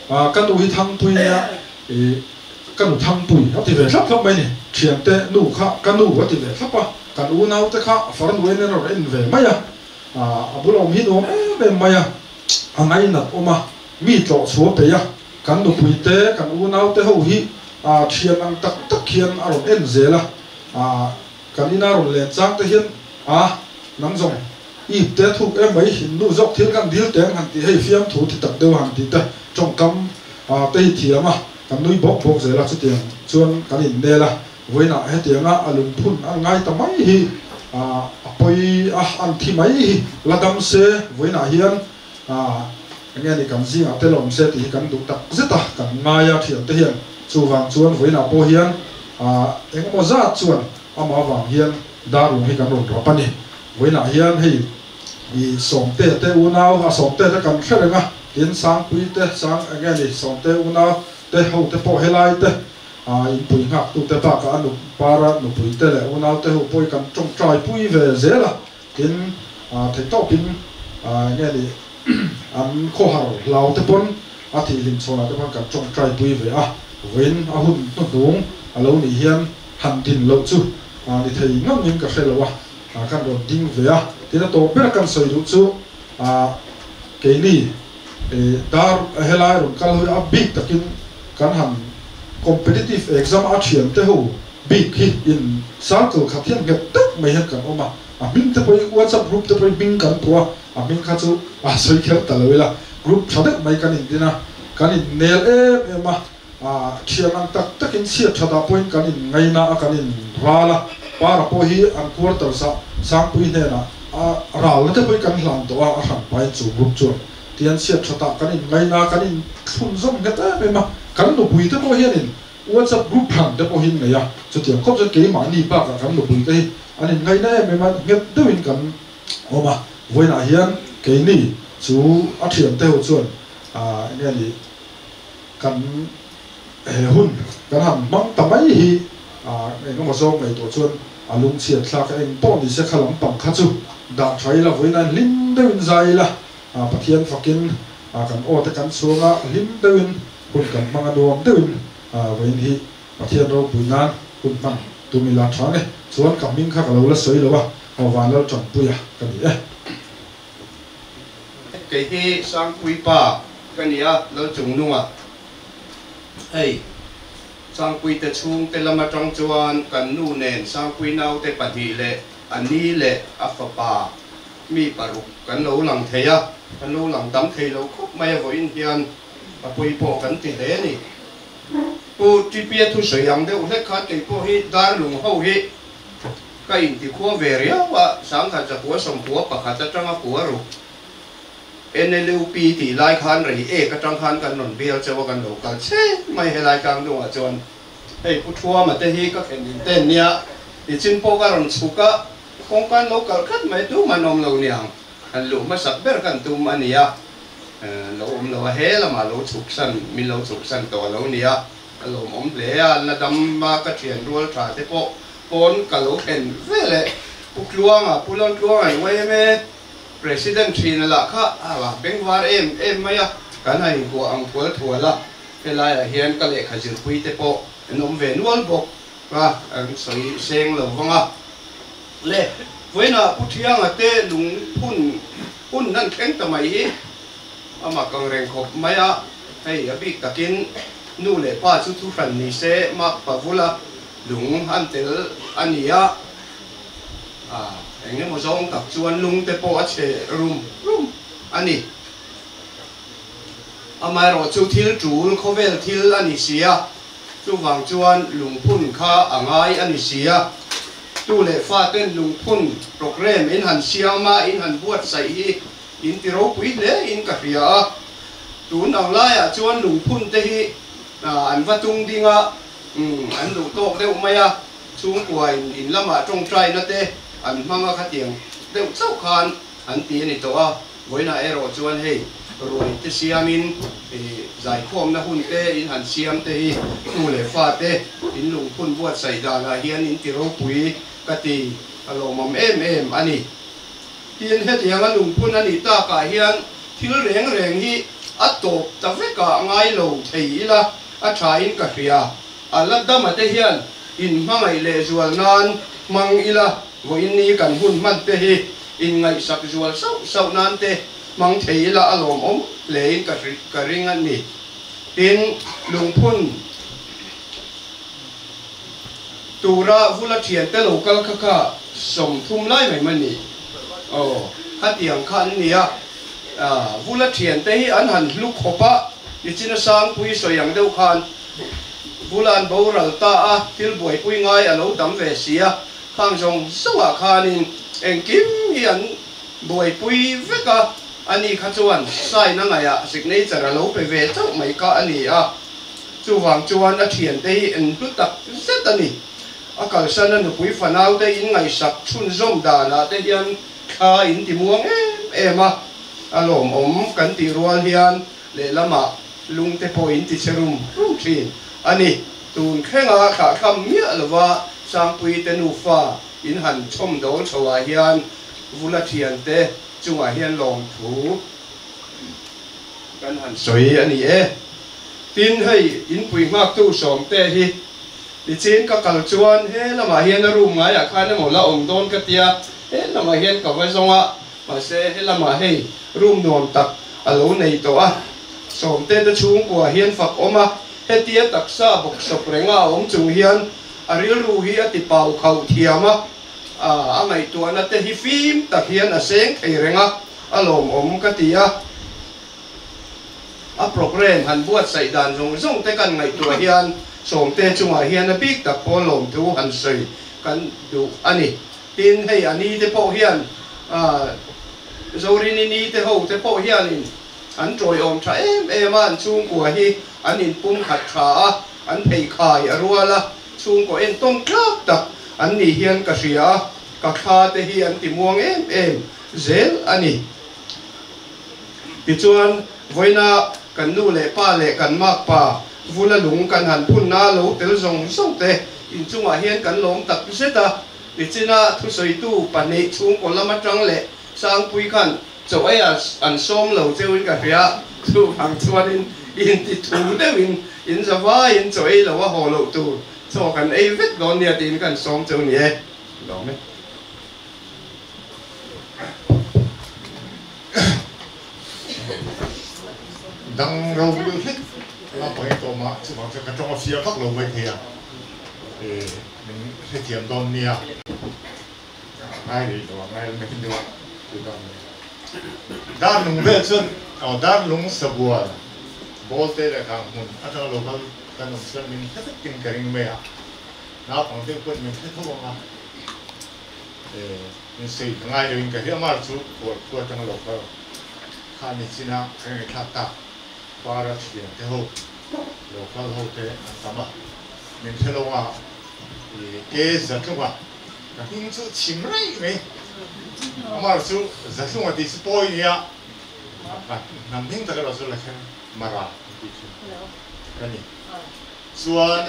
ka nu hi Thangpui nia ka nu Thangpui a ti ve thlap thlap mai ni, thiante nu kha ka nu a ti ve thlap a, kan unau te kha farnu en en a rawn en ve mai a, a bul awm hi nuam em em mai a, a ngainat awm a. Mi tlawh chhuah peih a, kan nupui te, kan unau te ho hi thian ang tak tak hian a rawn en zel a, kan ina rawn len chang te hian a nang zawng ip te thuk em mai in nu zawk thil kan dil teng han tih hei fiamthu ti tak deuh han tih te tawngkam te hi thiam a, kan nui bawk bawk zel a, chutiang chuan kan innel a, vawiinah hetianga a lungphun an ngai ta mai hi a pawi a, an thi mai hi la dam se vawiinah hian. Eng nge ni kan zingah tel awm se tih hi kan duh tak zet a, kan ngai a thiante hian. Chuvang chuan vawiinah pawh hian eng emaw zat chuan amah avang hian darlung hi kan rawn rap a ni. Vawiinah hian hei i Sawmte te unau a Sawmte te kan hre reng a, tin Sangpui te Sang eng nge ni Sawmte unau te ho te pawh helai te inpui nghak tute bakah a nu para nupui te leh unau te ho pawh hi kan tawngtai pui ve zel a. Tin, theihtawpin eng nge ni an khawhar hlau te pawn a thihhlim chhawnah te pawn kan tawngtai pui ve a, vawiin a hun hnuhnung a lo nih hian han din loh chu ni thei ngangin ka hre lo a, kan rawn ding ve a. Tin a tawp ber kan sawi duh chu keini dar helai rawn kal hawi a bik takin kan han competitive exam a thian te ho bik hi in circle khat hian nghet tak mai hian kan awm a, a hming te pawh hi WhatsApp group te pawh hi hming kan pawh a, a hming kha chu a sawi kher ta lo ila, group tha deuh mai kan indin a, kan innel em em a, thian ang tak takin chhiat that ah pawhin kan in ngaina a, kan in ral a, para pawh hi an quarters ah Sangpui hnenah a ral na te pawhin kan hlan tawh a, a hran pahin chu group chuan tian chhiat that ah kan in ngaina a, kan in thlun zawm nghet em em a, kan nupui te pawh hian in WhatsApp group hran te pawh hi an nei a, chutiang khawp chuan keimahni bakah kan nupui te hi an in ngaina em em a, nghet deuhin kan awm a, vawiinah hian keini chu a thiante ho chuan eng nge ni kan he hun kan han hmang ta mai hi eng emaw zawng ngaihtuah chuan a lungchhiat thlak a, eng pawh ni se kha lampang kha chu dah tha ila, vawiinah hlim deuhin zai ila, Pathian fakin kan aw te kan chhuang a, hlim deuhin hun kan hmang a, nuam deuhin vawiin hi Pathian ropui nan hun hman tum ila tha nge. Chuan ka hming kha ka lo la sawi lo a, aw Vanlal Tanpuia ka ni e. Kei hi Sangpui pa ka ni a, Lalchungnunga. Hei, Sangpui te chhungte lam atang chuan kan nu nen Sangpui naute pahnih leh a ni leh a fapa mi paruk kan lo lang thei a, kan lo lang tam thei lo khawp mai a vawiin hian a pawi pawh kan ti hle a ni. Pu Tipia thusawi ang deuh hlek khan kei pawh hi Darlung ho hi Ka intikhua ve riau a, sangkhat zakua sawmkua pakhat atanga kua ruk NLUP tih lai khan rei ek atang khan kan rawn bial chauh a, kan lo kal che mai helai tlangdungah chuan hei Pu Thuama te hi ka khen in ten nia nichin pawh ka rawn chhuk a, kawngkan lo kalh khat mai tum an awm lo niang, han luh hmasak ber kan tum a nia, lo awm lo a he lamah lo chhuk san min lo chhuk san tawh a lo nia, ka lawmawm hle a, la dam a ka thian rual tha te pawh Pawn ka lo thlen ve leh Pu Tluanga, Pu Laltluanga yma President thina lah kha a bengvar em em mai a, kan han inkuah ang thual thual a, helaiah hian ka lehkha zirpui te pawh an awm ve nual bawk a, an sawi seng lo vang a. Le, vawiinah Pu Thianga te lungphun hun nan thleng ta mai hi a mak ang reng khawp mai a, hei a bik takin nu leh pa chu thuhran ni se mak pa vula Lung an tel a ni a, eng emaw zawng tak chuan lung te pawh a chhe rum rum a ni. Amaherawh chu thil tul khawvel thil a ni si a, chuvang chuan lungphun kha a ngai a ni si a. Tu leh fa ten lungphun programme in han siam a, in han buatsaih hi in ti ropui hle in ka hria a. Tun ang laiah chuan lungphun te hi an va tung ding a, Umm, an duh tawk deuh mai a, chhungkua in in lamah tawngtaina te an hmang a khatiang deuh chauh khan an ti a ni tawh a, vawiinah erawh chuan hei ruai te siamin ih zaikhawmna hun te in han siam te hi nu leh fa te in lungphun buatsaih danah hian in ti ropui ka ti a lawmawm em em a ni. Tin, hetianga lungphun a nih takah hian thil reng reng hi a tawp ta vekah ngai lo thei ila, A tha in ka hria. A la dama te hian in hmangaih leh zual nan hmang ila, vawiin ni kan hun hman te hi in ngaihsak zual sauh sauh nan te hmang thei ila a lawmawm hle in ka ka ring a ni. Tin, lungphun tura vula thiante lo kal kha kha 30 lai mai mai ni. Aw, khatiang kha an nia. Vula thiante hi an han hlu khawp a, Nichina Sangpui sawi ang deuh khan Vula an boral ta a, thil buaipui ngai a lo tam ve si a, khang zawng zawngah khanin engkim hi an buaipui vek a, ani kha chuan sign a ngaihah signature a lo pe ve chauh mai kha a ni a, chuvang chuan a thiante hi en hlu tak zet a ni. A kalsan a nupui fanau te inngaihsak chhunzawm danah te hian Thla in ti muang em em a, a lawmawm kan tih rual hian lehlamah lung te pawh in ti che rum rum thin a ni. Tun thlenga thlahthlam miah lova Sangpui te nufa in han chhawm dawl chho ah hian Vula thian te chungah hian lawmthu kan han sawi a ni e. Tin, hei inpui nghaktu sawmte hi. Tichin ka kal chuan he lamah hian a room ngaiah khan emaw la awm dawn ka tia, he lamah hian ka va zawng a, mahse he lamah hei room nuam tak a lo nei tawh a. Sawmte te chhungkua hian fak awm a, hetia taksa bawk sawp renga a awm chung hian a rilru hi a ti pau khauh thiam a, a ngaihtuahna te hi fim tak hian a seng thei reng a, a lawmawm ka ti a. A programme han buatsaih dan zawng zawng te kan ngaihtuah hian Sawmte chungah hian a bik tak pawh lawmthu han sawi kan duh a ni. Tin, hei a ni te pawh hian Zorini ni te ho te pawh hianin an tawiawm tha em em a, an chhungkua hi an inpum khat tha a, an pheikhai a rual a, chhungkaw entawn tlak tak an nih hian ka hria a, ka thla te hi an ti muang em em zel a ni. Tichuan, vawiina kan nu leh pa leh kan makpa vula lung kan han phunna lo tel zawng zawng te inchungah hian kan lawm tak zet a. Tichina thusawitu pahnih chhungkaw lam atang leh Sangpui khan chaw ei an sawm lo cheuin ka hria. Chuvang chuanin inti thu deuhin in zavaiin chaw ei lo a haw loh tur chaw kan ei vek dawn nia tiin kan sawm cheu ni e. Lawm e. Dang ro lu hlek lampang in tawm a, chuvang chuan ka tawng a fiah vak lo mai thei a, min hrethiam dawn nia, ngai rih lo a, ngai lo nakin deuh a ti dawn nia. Dar lung vel chuan aw dar lung sabual ball te leh kang hmun atanga lo kal kan awm chuan min hre vekin ka ring mai a, naupang deuh pawhin min hre tho ang a. Min sawi ka ngai loin ka hria mar chu khual khua atanga lo kal kha ni chin a ka ngaihthlak tak para thian te ho lo kal ho te an tam a min hre lo a i ke Zatlunga ka hming chu chim raih mai amar chu Zatlunga tih chu pawi nia ka hnam hming tak erawh chu la kher mara an tih thin ka ni chuan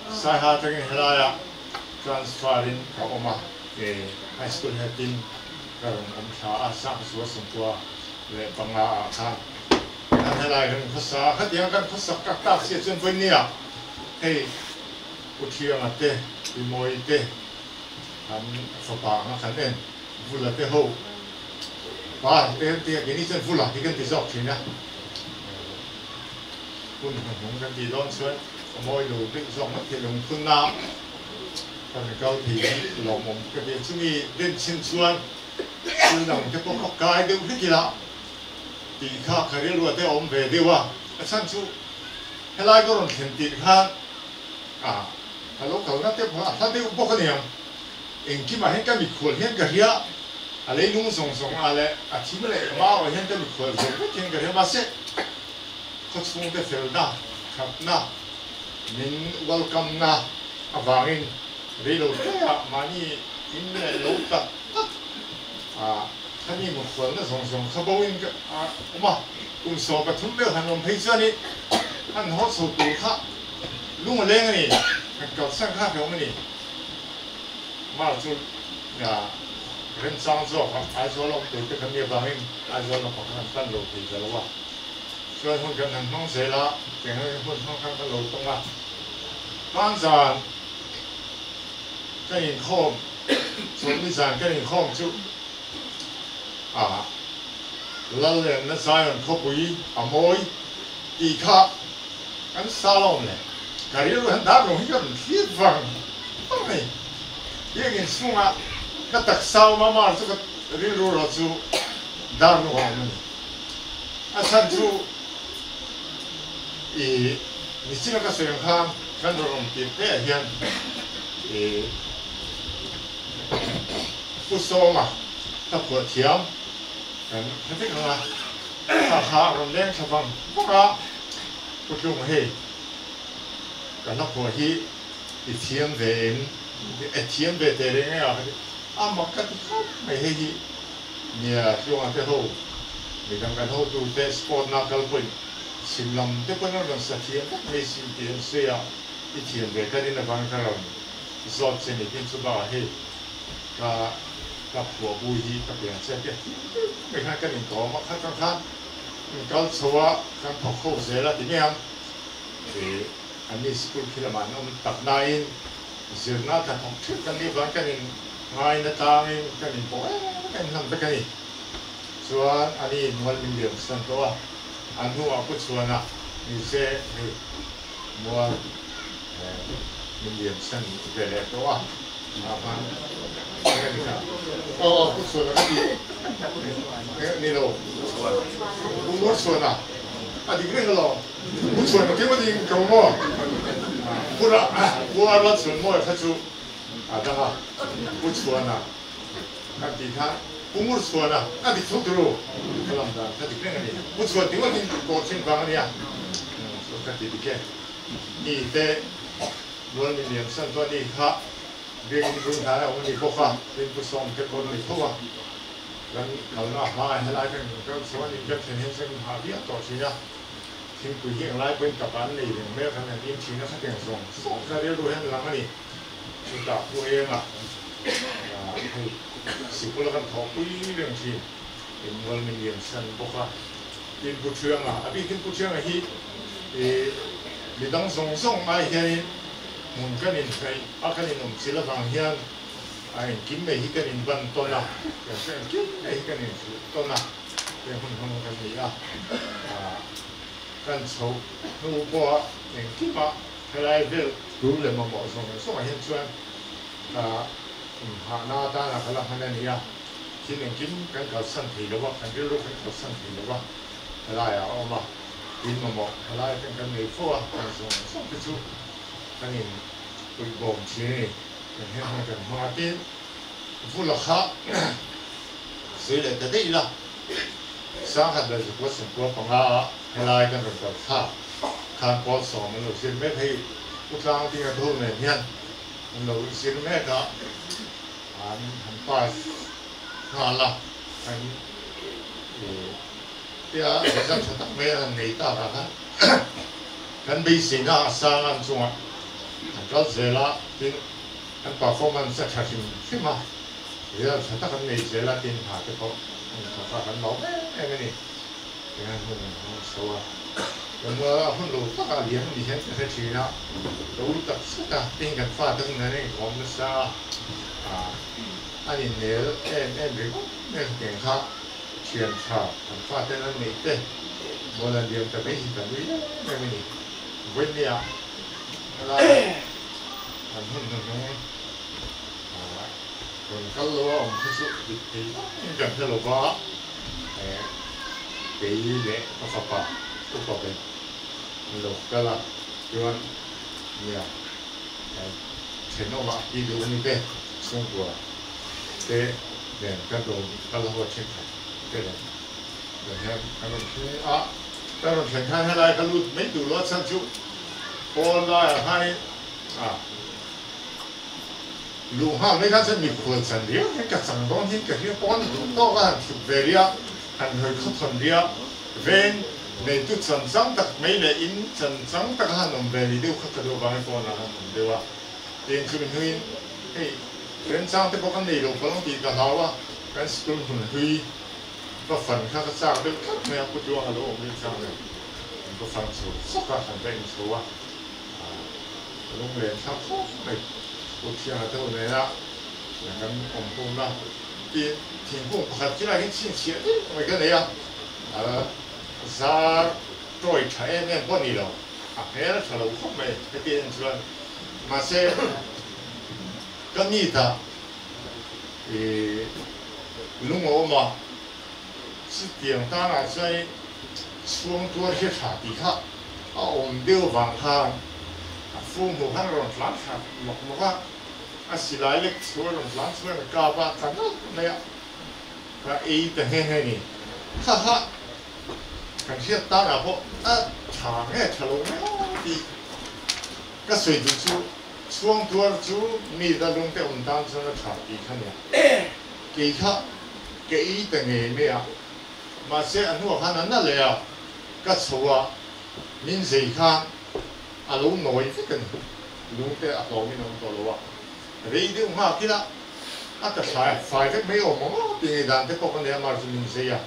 Saiha atangin helaiah Transfer in ka awm a, High School head in ka rawn awm thla a, Sangzual 95 ah khan kan helai kan khawsa a, khatiang kan khawsak tak tak sia chuan vawinia hei U Thianga te, Pi Mawi te kan fapa anga kan en Vula te ho pa te an ti a, keini chuan Vula hi kan ti zawk thin a, hun hnuhnung kan tih dawn chuan a mawi lo deuh zawk mai thei lungphunna kan kal thei hi lawmawm ka ti a, chumi den chin chuan thil dang te pawh kha kai deuh hlek ila tih kha ka rilru te a awm ve deuh a, a chhan chu helai ka rawn thlen tirh khan ah ka lo kalna te pawh a hla deuh bawk a niang, engkimah hian ka mikhual hian ka hria, a leilung zawng zawng ah leh a thim leh mau ah hian ka mikhual zo vek hian ka hria mahse khawchhungte felna, thatna, min welcome na avangin reilo hle ah mahni in leh lo tak tak ah khani mukhualna zawng zawng kha bo in ka awm a, kum 13 vel han awm phei chuan i han haw chho tur kha lung a leng a ni, han kalsan kha hlawm a ni. Mar chu remchang zawk a Aizawl a awm tur te kha mi avangin Aizawl lampang kha kan pan lo thei ta lo a. Chuan hun kan han hmang zel a, keng angin hun hmang khan kan lo tawng a. Hmanzan kan inkhawm, Chawlhni zan kan inkhawm chu ah Lallenna Zion khawpui a mawi tih kha kan sa lawm le. Ka rilru hian dar lung hi ka rawn thlir vang vang mai. Biakinn chhungah ka taksa awm a, mar chu ka rilru erawh chu dar lung a awm a ni. A chhan chu i nichin a ka sawi ang khan kan rawn awm tir te ah hian i Pu Sawma ka phuah thiam kan hre vek ang a, kha kha a rawn leng thla vang vang a, Pu Tlung hei ka hla phuah hi i thiam ve em, i thiam ve teh reng e a ka ti, a mak ka ti khawp mai hei hi. Nia, Tluanga te ho, midang kan hotu te sport na kal pawhin chhim lam te pawn an rawn sa thiam vek mai sin tih an sawi a, i thiam ve ka rin avangin ka rawn zawt che ni tin chu bakah hei ka ka phuah bu hi ka piang che tia thiam deuh mai khan kan inkawm a, khat ang khan in kal chho a kan thawk ho zel a ti mai ang. Anni school khi lamah an awm tak nain zirna tha thawk theuh kan nih vang kan in ngaina tlangin kan in pawh em em hlawm vek a ni. Chuan ani mual min liam san tawh a, a hnuah pu chhuana ni se hei mual min liam san ve leh tawh a, ah khan eng a ni kha? Aw aw pu chhuana ka ti ni lo, pu mual chhuana a dik reng alawm. Pu Chhuan ka keuh ding ko maw? Pu Pu Arla Chhuan mawi kha chu a dang a, Pu Chhuana kan tih kha Pu Ngur Chhuana a dik tho turu ka lam dan kha dik reng a ni. Pu Chhuan ti ngawtin kawr thin vang a nia chuan ka ti dik e. Ni te Mual min liam san chuan ni kha Biakinn run hlan a awm a ni bawk a, tin Pu Sawm te pawh an ni tho a. Kan kalna hma helai kan kal chuan in kan thlen hian chuan in hah viau tawh thin a. Thingpui hi englai pawhin kapa an nei reng mai a, kan han in thin a, khatiang zawng zawng kha rilru hian lang a ni. Chutah Pu Enga hei sikul a kan thawhpui reng thin, in mual min lian san bawk a. Tin Pu Thianga, a bikin Pu Thianga hi midang zawng zawng ai hianin hmun kan inhnaih a, kan inawmchilh avang hian a engkim mai hi kan inban tawn a, kan hre engkim mai hi kan inhrilh tawn a. He hun hmang kan ni a, kan chhoh hnu pawha engkimah helai vel tur leh mamawh zawng zawngah hian chuan ka inhahna atana ka la hman a ni a, thil engkim kan kalsan thei lo a, kan rilru kan kalsan thei lo a, helaiah a awm a, tin mamawh helai atang kan nei fo a, kan zawng zawng te chu kan in puihbawm thin a ni, kan he hmun kan hmang a, tin vula kha. Sawi leh ta daih ila, Sanghat leh Zakua Sangkua panga ah helai kan rawn kal thlak khan pawl sawm an lo zir mek hei U Tlang Dinga Dho nen hian an lo zir mek a, an han pass nghal a, an tia result tha tak mai an han nei tak ah khan kan beiseina a sang an chungah an kal zel a, tin an performance a tha hrim hrim a. Rial tha tak an nei zel a, tin hna te pawh an thawk a, kan lawm em em a ni. Tinge hun an hmang chho a, kan a hun lo tak a liam ni hian ka hre thin a, ka ui tak zet a, tin kan fate hun an inkawm nasa a, an innel em em ringawt mai a, hetiang kha thian tha kan faten an neih te mual an liam ta mai hi kan ui em em a ni. Vawinia helai an hun hnuhnung. Rawn kal lo a awm kha chu dik thei vangin kan hre lo va, kei leh ka fapa upa ber an lo kal a, chuan nia thenawmah pi duh ni te chhungkua te nen kan rawn kal ho a thenkhat te nen kan hian kan rawn thleng a, kan rawn thlen khan helai ka lut mai duh lo a chhan chu pawn laiah khanin a. Luh nghal mai khan chuan mikhual chan riau hian ka chang dawn hian ka hria pawn duh tawk a han thut ve ria, han hawi khawthawn ria, veng neitu chan chang tak mai leh in chan chang taka han awm ve ni deuh kha ka duh avangin pawn ah han awm deuh a, tin chumi hnuin hei remchang te pawh kan nei lo palh ang tih ka hlau a, kan school hmun hlui va fan kha ka chak deuh tlat mai a, pu Tluanga lo awm remchang nen kan va fan chho sawk a, kan va en chho a. Ka lunglen thlak khawp mai. Pu Thianga te ho nena kan awm pawhna tin thingkung pakhat khi lai hian chhinchhiah deuh mai ka nei a, zar tawi tha em em pawh a ni lo, a hmel a tha lo khawp mai heti en chuan. Mahse ka nitah lung a awm a, chutiang tanah chuan chhuang tuar hi a tha tih kha a awm deuh vang khan a fung hmuh khan a rawn tlan thla mawk mawk a, a silai lek chu a rawn tlan chhuak a kap a, tla nawlh mai a, ka ei ta nghe nghe ni. Ha ha, kan hriat tanah pawh a tha nge tha lo mai aw tih ka sawi duh chu chhuang tuar chu mi da lung te awm tan chuan a tha tih kha nia. Kei kha ka ei ta ngei mai a, mahse a hnuah khan a na leh a. Ka chho a, min zei khan a lo nawi vek a ni. Lung te a hlawmin a awm tawh lo a, rei deuh nghak ila a ta thlai fai vek mai awm ang aw tih ngei dan te pawh ka nei a, amar chu min zei a,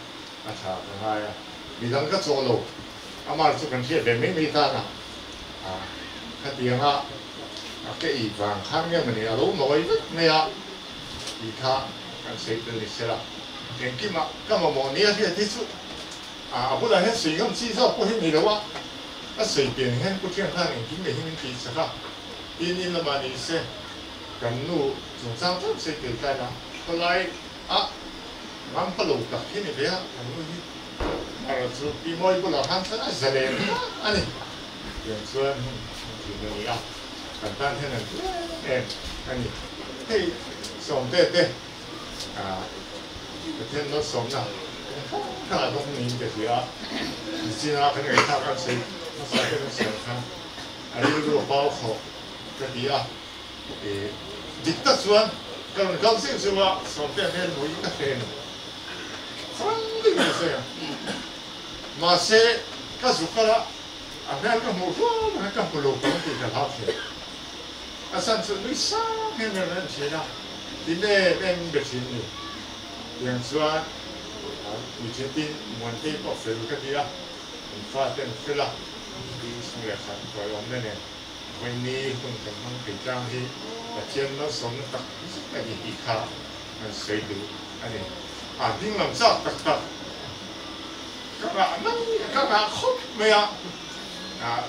a tha ka ngai a, midang ka chawh lo, amar chu kan hriat ve mai mai tan a. Khatianga a ke ei vang khan nge mawni a lo nawi vek mai a tih kha kan sawi tel ni sela. Engkimah ka mamawh nia hriat hi chu a bulah hian sawi ngam chi zawk pawh hi ni lo a, a sawi pian hian Pu Thiang khan engkim leh hi min tih chak a, tin in lamah ni se kan nu chungchang tlem sawi tel ta ila khawlai ah ngam pa lo tak hi ni ve a, kan nu hi mar chu Pi Mawi bulah khan chuan a zalen hle a ni. Tiang chuan hun an thin a ni a, kan tan hian an ti em em a ni. Hei Sawmte te Pathian malsawmna kawng hrang hrangah bawk niin ka hria a, nichina kan ngaihthlak an sawi hmasa te kan sawi ang khan a rilru a pau khawh ka ti a, dik tak chuan ka rawn kal zeuh zeuh a, Sawmte a hmel hmuh hi ka hre a ni. Chuan deuhin ka sawi ang. Mahse, ka zuk kal a, a hmel ka hmuh hluam hian ka hmu lo pang tih ka hlau thin. A chhan chu nui sang hian ka rawn en thin a, ti em em in be thin ni. Tiang chuan mi thin tin Muantei pawh fel ka ti a, an fate an fel a, ti chhung leh khat huai awmna nen vawiini hun kan hmang thei tlang hi Pathian malsawmna tak zet a ni tih kha kan sawi duh a ni. A ding lam chak tak tak ka ngah mai ka ngah khawp mai a,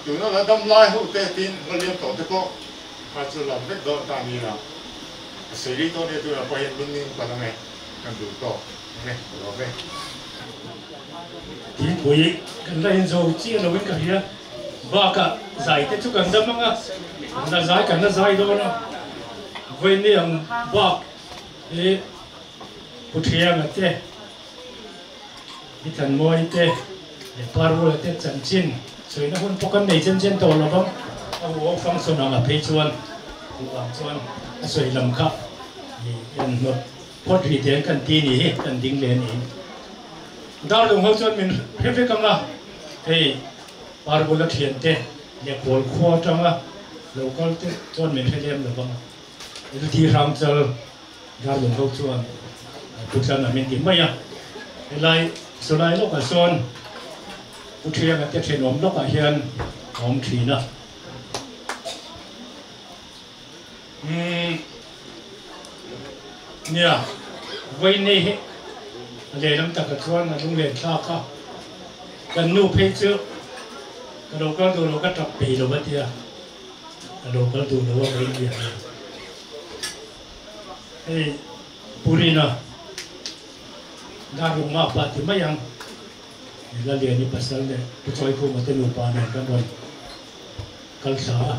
tuna la dam lai ho te tin hmaliam tawh te pawh kha chu lam vek dawn ta ni la, a sawi rih dawn nia tunah pawh hian min ning palh ang e, kan duh tawk ang e, ka lawm e. Thingpui kan la inzo chiah loin ka hria, bakah zai te chu kan dam ang a, kan la zai kan la zai dawn a, vawiin ang bak hi Pu Thianga te, Pi Tlanmawii te leh Parvula te chanchin sawina hun pawh kan nei chen chen tawh lo vang. A hu awk function anga phei chuan duh vang chuan a sawi lam kha en hnawt phawt rih te an kan ti ni hi kan ding leh a ni. Darlung ho chuan min hre vek ang a, hei Parvula thian te leh Kawl khua atanga lo kal te chuan min hre lem lo vang a. LT Hrangchal Darlung ho chuan Pu Tlana min ti mai a, helai sawlai lawkah sawn Pu Thianga te thenawm lawkah hian a awm thin a. Umm nia, vawiin hi a lehlam takah chuan a lunglen thlak a, kan nu phei chu ka lo kal duh lo ka tap peih lo a tia. A lo kal duh lo a vei nia hi. Hei Purina Darlungma pa ti mai ang. Laliani pasal leh Pu Chawikhuma te nupa nen kan rawn kal thla a.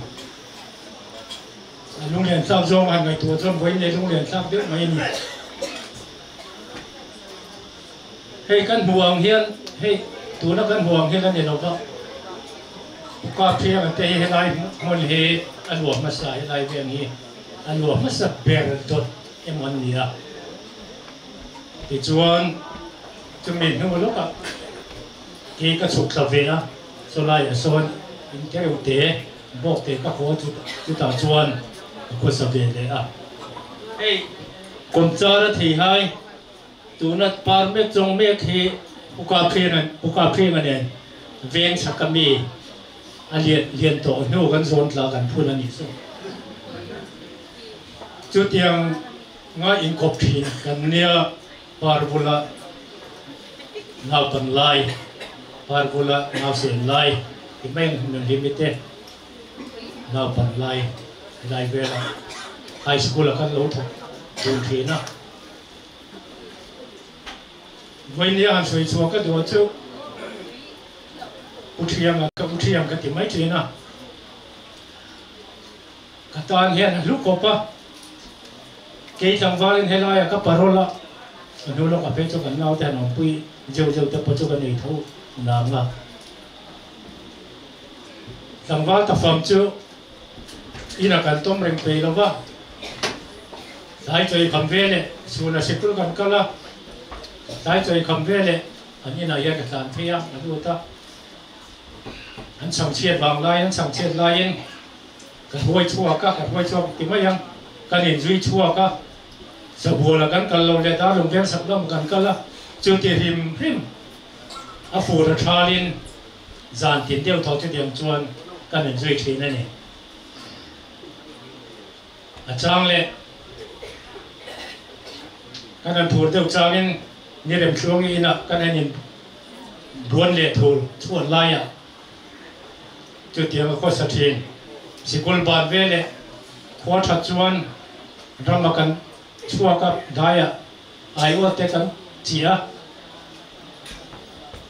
A lunglen thlak zawng a han ngaihtuah chuan vawiin leh lunglen thlak deuh mai a ni. Hei kan hmuh ang hian hei tuna kan hmuh ang hian a ni lo va, Pu Kapthianga te hi helai hmun hi a luah hmasa helai veng hi a luah hmasa ber dawt emaw an ni a. Tichuan chumi hnu lawkah kei ka chhuk thla ve a, chawlaiah sawn in tereuh te bawk te ka haw chu chutah chuan ka khawsa ve leh a. Hei kawmchar a thei hai. Tuna par mek chawng mek hi Uka Phrenga nen veng chhaka mi a lian lian tawh hnu kan zawn tla kan phun a nih chu. Chutiang nga inkawp thin kan nia par bula naupan lai, par bula nausen lai ti mai ang hun hlim i te naupan lai helai vela high school a kan lo thawk dun thin a. Vawinia han sawi chhuah ka duh chu U Thianga ka U Thiang ka ti mai thin a, ka tan hian a hlu khawp a, kei tlangvalin helaia ka parole a, ka hnu lawkah phei chu kan naute han awmpui zeuh zeuh te pawh chu ka nei tho nang a, tlangval ta fam chu Ina kan tawm reng thei lo va, tlai chawi kham ve leh chhuna sikul kan kal a, tlai chawi kham ve leh an inah hian ka tlan phei a, ka lut a, an chhangchhiat vang laiin an chhangchhiat laiin ka hruai chhuak a, ka hruai chhuak ti mai ang, kan inzui chhuak a, Sabuala kan kal lo leh Darlung veng sak lamah kan kal a, chuti hrim hrim a fur a thalin zan tin deuh tho chutiang chuan kan inzui thin a ni. A chang leh kan han phur deuh changin ni rem thluangi inah kan han in buan leh thul chhuan laiah chutiang a khawsa thin. Sikul ban veleh khua that chuan rama kan chhuak a, daiah aiawt te kan chi a.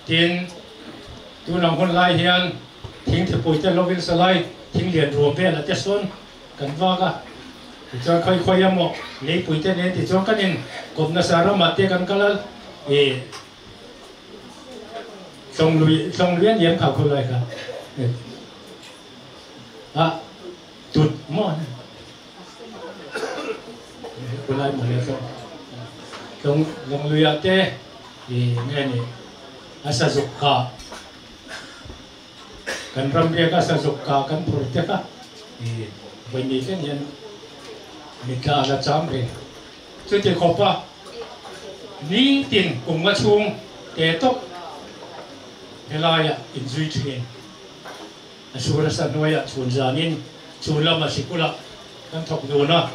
Tin, tun ang hun lai hian thing thipui te lovin salai thing lian ruam velah te sawn kan vak a. Tichuan khawi khawi emaw leipui te nen tichuan kan in kawp nasa ramah te kan kal a, ih tlawng lui tlawng lui a niam kha khulai kha a tut maw khulai maw le tlawng tlawng tlawng luiah te ih nge ni a sazuk kha Kan ram riak a sazuk ka kan phur te kha i vawi thleng hian mitla a la cham reng. Chuti khawpa nitin kum nga chhung te tawp helaiah inzui thin. A sur a sa hnuaiah chhun zanin chhun lama sikulah kan thawk dun a,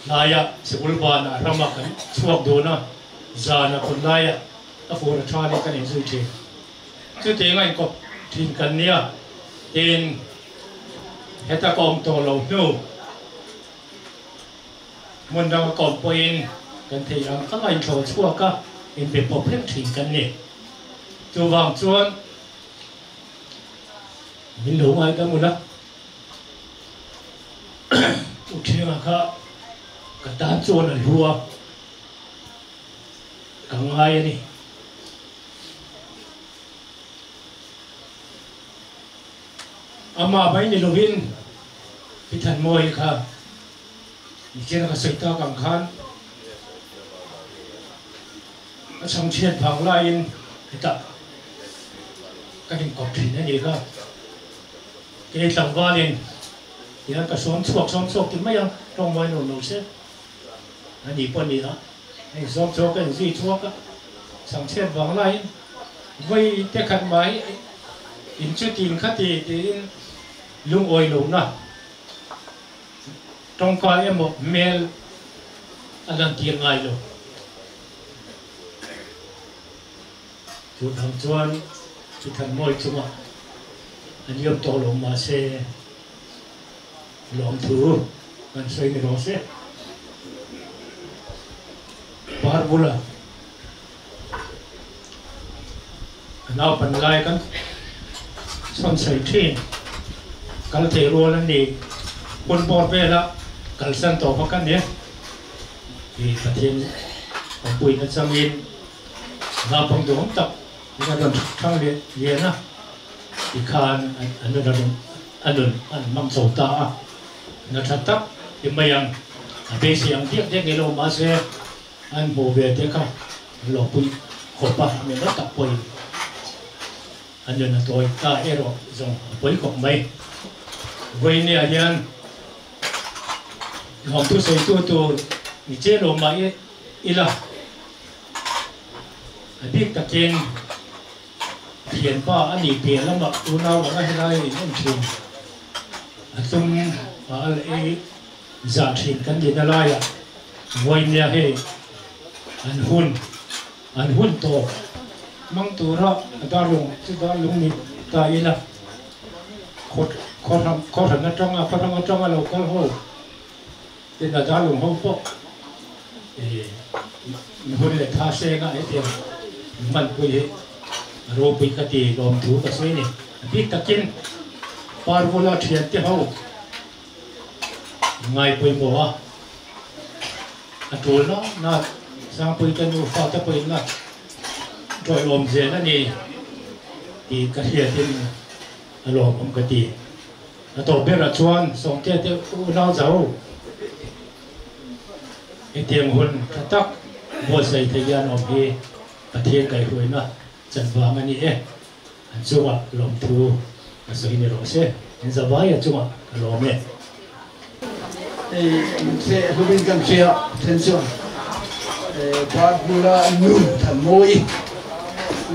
tlaiah sikul banah ramah kan chhuak dun a, zana khawlaiah a fur a tha leh kan inzui thin. Chutiang a inkawp thin kan nia, tin, heta ka awm tawh lo hnu hmun danga ka awm pawhin kan theih ang ang a inthlawh chhuak a, inbe pawp reng thin kan ni. Chuvang chuan min lo ngaidam ula, U Thianga kha ka tan chuan a hlu a, ka ngai a ni. Amah mai ni lovin Pi Thanmawii kha nichina ka sawi tak ang khan a chhangchhiat vang laiin hetah kan inkawp thin a ni kha. Kei tlangvalin tihian ka sawm chhuak sawm chhuak ti mai ang, tawngmai nuam lo se a ni pawh a ni a. Hei zawk chu ka inzui chhuak a, chhangchhiat vang laiin vawi te khat mai in chutin kha ti tiin lungawi lohna tawngka emaw hmel a lantir ngai lo. Chu dang chuan Chuthanmawi chungah an iam tawh lo mahse lawmthu kan sawi ni rawh se. Par bula a naupan lai kan chhawn chhei thin. Kal thei rual an ni. Hun bawr vela kalsan tawh bawk a ni. I Pathian awmpuina changin naupang duhawm tak in a rawn thang leh lian a, tikhan a nun a rawn a nun an hmang chho ta a. Na tha tak ti mai ang, a beisei ang diak diak ni lo mahse an hmuh ve te kha an lo pui khawp a, a mimal tak pawhin a nun a tawi ta erawh zawng a pawi khawp mai. Vawinia hian lawmthu sawitu tur ni che lo mah ila a bik takin Thianpa a ni piah lamah unau anga helai in awm thin. A tum a al ei zah thin kan nihna laiah vawinia hei an hun an hun tawp hmang tura a darlung chu darlung ni ta ila khaw khaw hran atanga khaw hrang atanga lo kal ho Tin a darlung ho pawh i hun leh tha senga hetiang hmanpui hi a ropui ka ti lawmthu ka sawi a ni. A bik takin Parvula thiante ho ngai pawimawh a, a tul na na Sangpui te nufa te pawhin a tawihawm zel a ni tih ka hriatin a lawmawm ka ti. A tawp berah chuan Sawmtea te unau zo hetiang hun tha tak buatsaih thei hian awm hi Pathian kaihhruaina chan vang a ni e. An chungah lawmthu ka sawi ni rawh se. In zavaia chungah ka lawm e. Hei se hlubin kan hria then chuan Parhmula nu Thanmawii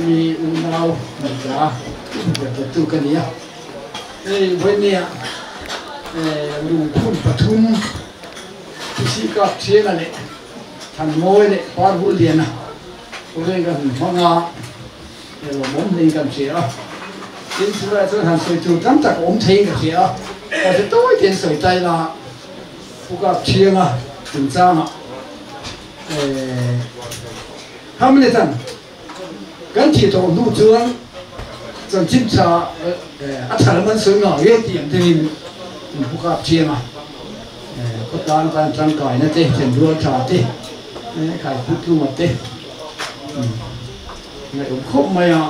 mi unau hmeichhia tu ka ni a. Hei vawinia lungphun pathum. Sikap Thianga leh Thanmawi leh Parhulliana pawhin kan han hmang a, lawmawm hlein kan hria a. Tin, chulaiah chuan han sawi tur tam tak a awm theiin ka hria a, mahse tawi tein sawi ta ila Pukap Thianga chungchangah Hamlet-a'n kan thih tawh hnu chuan chanchin tha a tha lam an sawi ngau e tih ang deuhin an pu kap chiang a, khawtlang tan tangkaina te, thenrual tha te, khai put tlunga te ngaihawm khawp mai a,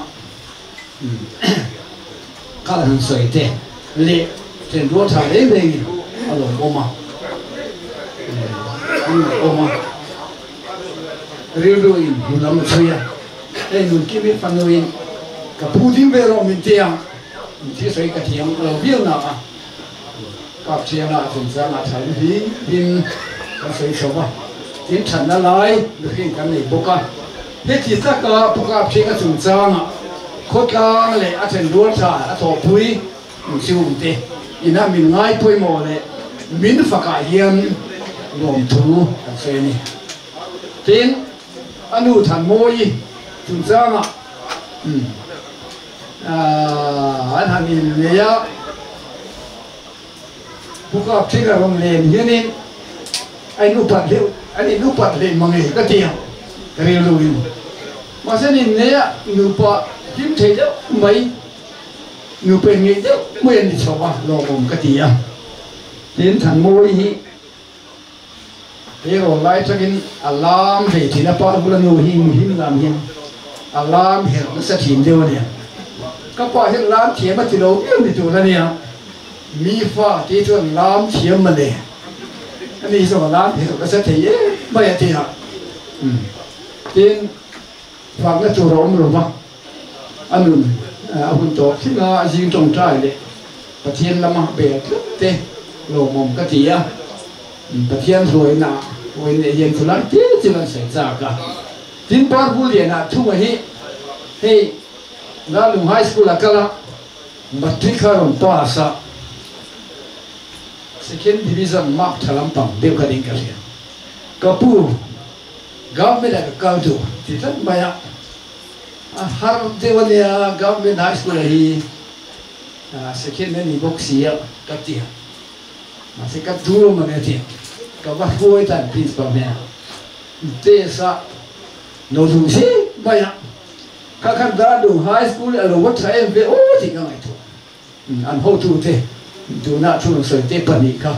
kal han sawi te leh thenrual tha reng rengin a lawmawm a, an ngaihawm a. Rilru in hmu lam a chhui a, hei nun kim hi fanu in ka phu ding ve rawh min ti a, min thil sawi ka thiam lo viau na a, kap thiang a chungchang ah tha hlim hlim kan sawi chho a, tin thatna lai mihring kan nei bawk a, heti taka pu kap thiang a chungchang ah khawtlang leh a then rual tha a thawhpui in chhungte ina min ngai pawimawh leh min fakah hian lawmthu kan sawi a ni. Tin, a nu Thanmawii chungchangah an han innei a, Pu Kapthinga rawn len hianin a in upat hleuh, an in upat hlei mang e ka ti ang ka rilruin. Mahse an innei a, nupa hlim thei deuh mai, nupa inngeih deuh mai an ni chho a, lawmawm ka ti a. Tin, Thanmawii hi He rawn lai tangin a lam ve thin a, pa bula nu hi muhim lam hian a lam herh nasa thin deuh a nia. Ka pa hian lam thiam a ti lo viau ni tur a nia, mi fa te chuan lam thiam mawle, ani hi zawng a lam herh nasa thei em mai a ti a. Tin, fakna tur a awm lo va, a nun a hun tawp thleng a, a zing tawngtai leh Pathian lama bel tlat te lawmawm ka ti a, Pathian hruaina hawi leh hian chulai te chu kan sawi chak a. Tin, Parbu Liana thunga hi hei Lalung High School a kal a, Matric kha rawn pass a, Second Division mark tha lampang deuh kha ding ka hria. Ka pu Government ah ka kal duh ti tlat mai a, a har deuh a nia Government High School ah hi. Second a ni bawk si a ka ti a, mahse ka dur awm ang e ti a, ka va hruai tan principal hnenah test a lo duh zek mai a, kha khan Darlung High School a lo va tha em ve aw tih ka ngaihtuah, an hotute tunah thu rawn sawi te pahnih kha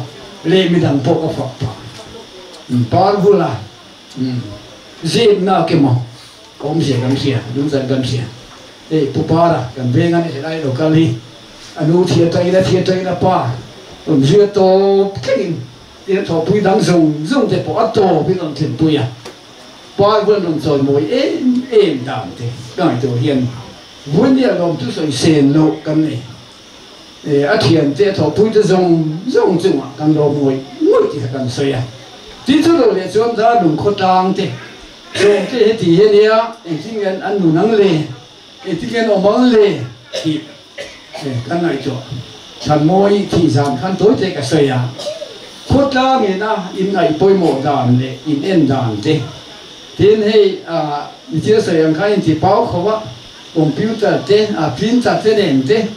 leh midang pawh ka fak phah, par bula zepna ke maw ka awmzia kan hria, lungzan kan hria. Hei Pu Para kan veng a ni helai lo kal hi a nu thia tangin a thia tangin a pa rawn zui a tawp thlengin tin a thawhpui dang zawng zawng te pawh a tawpin rawn thlenpui a, pa bulan rawn chawi mawi em em dan te ka ngaihtuah hian Vawnia lawmthu sawi sen loh kan nei. A thiante a thawhpui te zawng zawng chungah kan lawm ngawih ngawih tih kha kan sawi a. Tin chu lo leh chuan Darlung khawtlang te zawng te heti hi a nia, engtin nge an nun ang le, engtin nge an awm ang le tih kan ngaihtuah. Thanmawi thih zan khan tawi te ka sawi a, khawtlang ina in ngaih pawimawh dan leh in en dan te, tin hei michil sawi ang khan inti pau kho a, Computer te, a printer te nen te,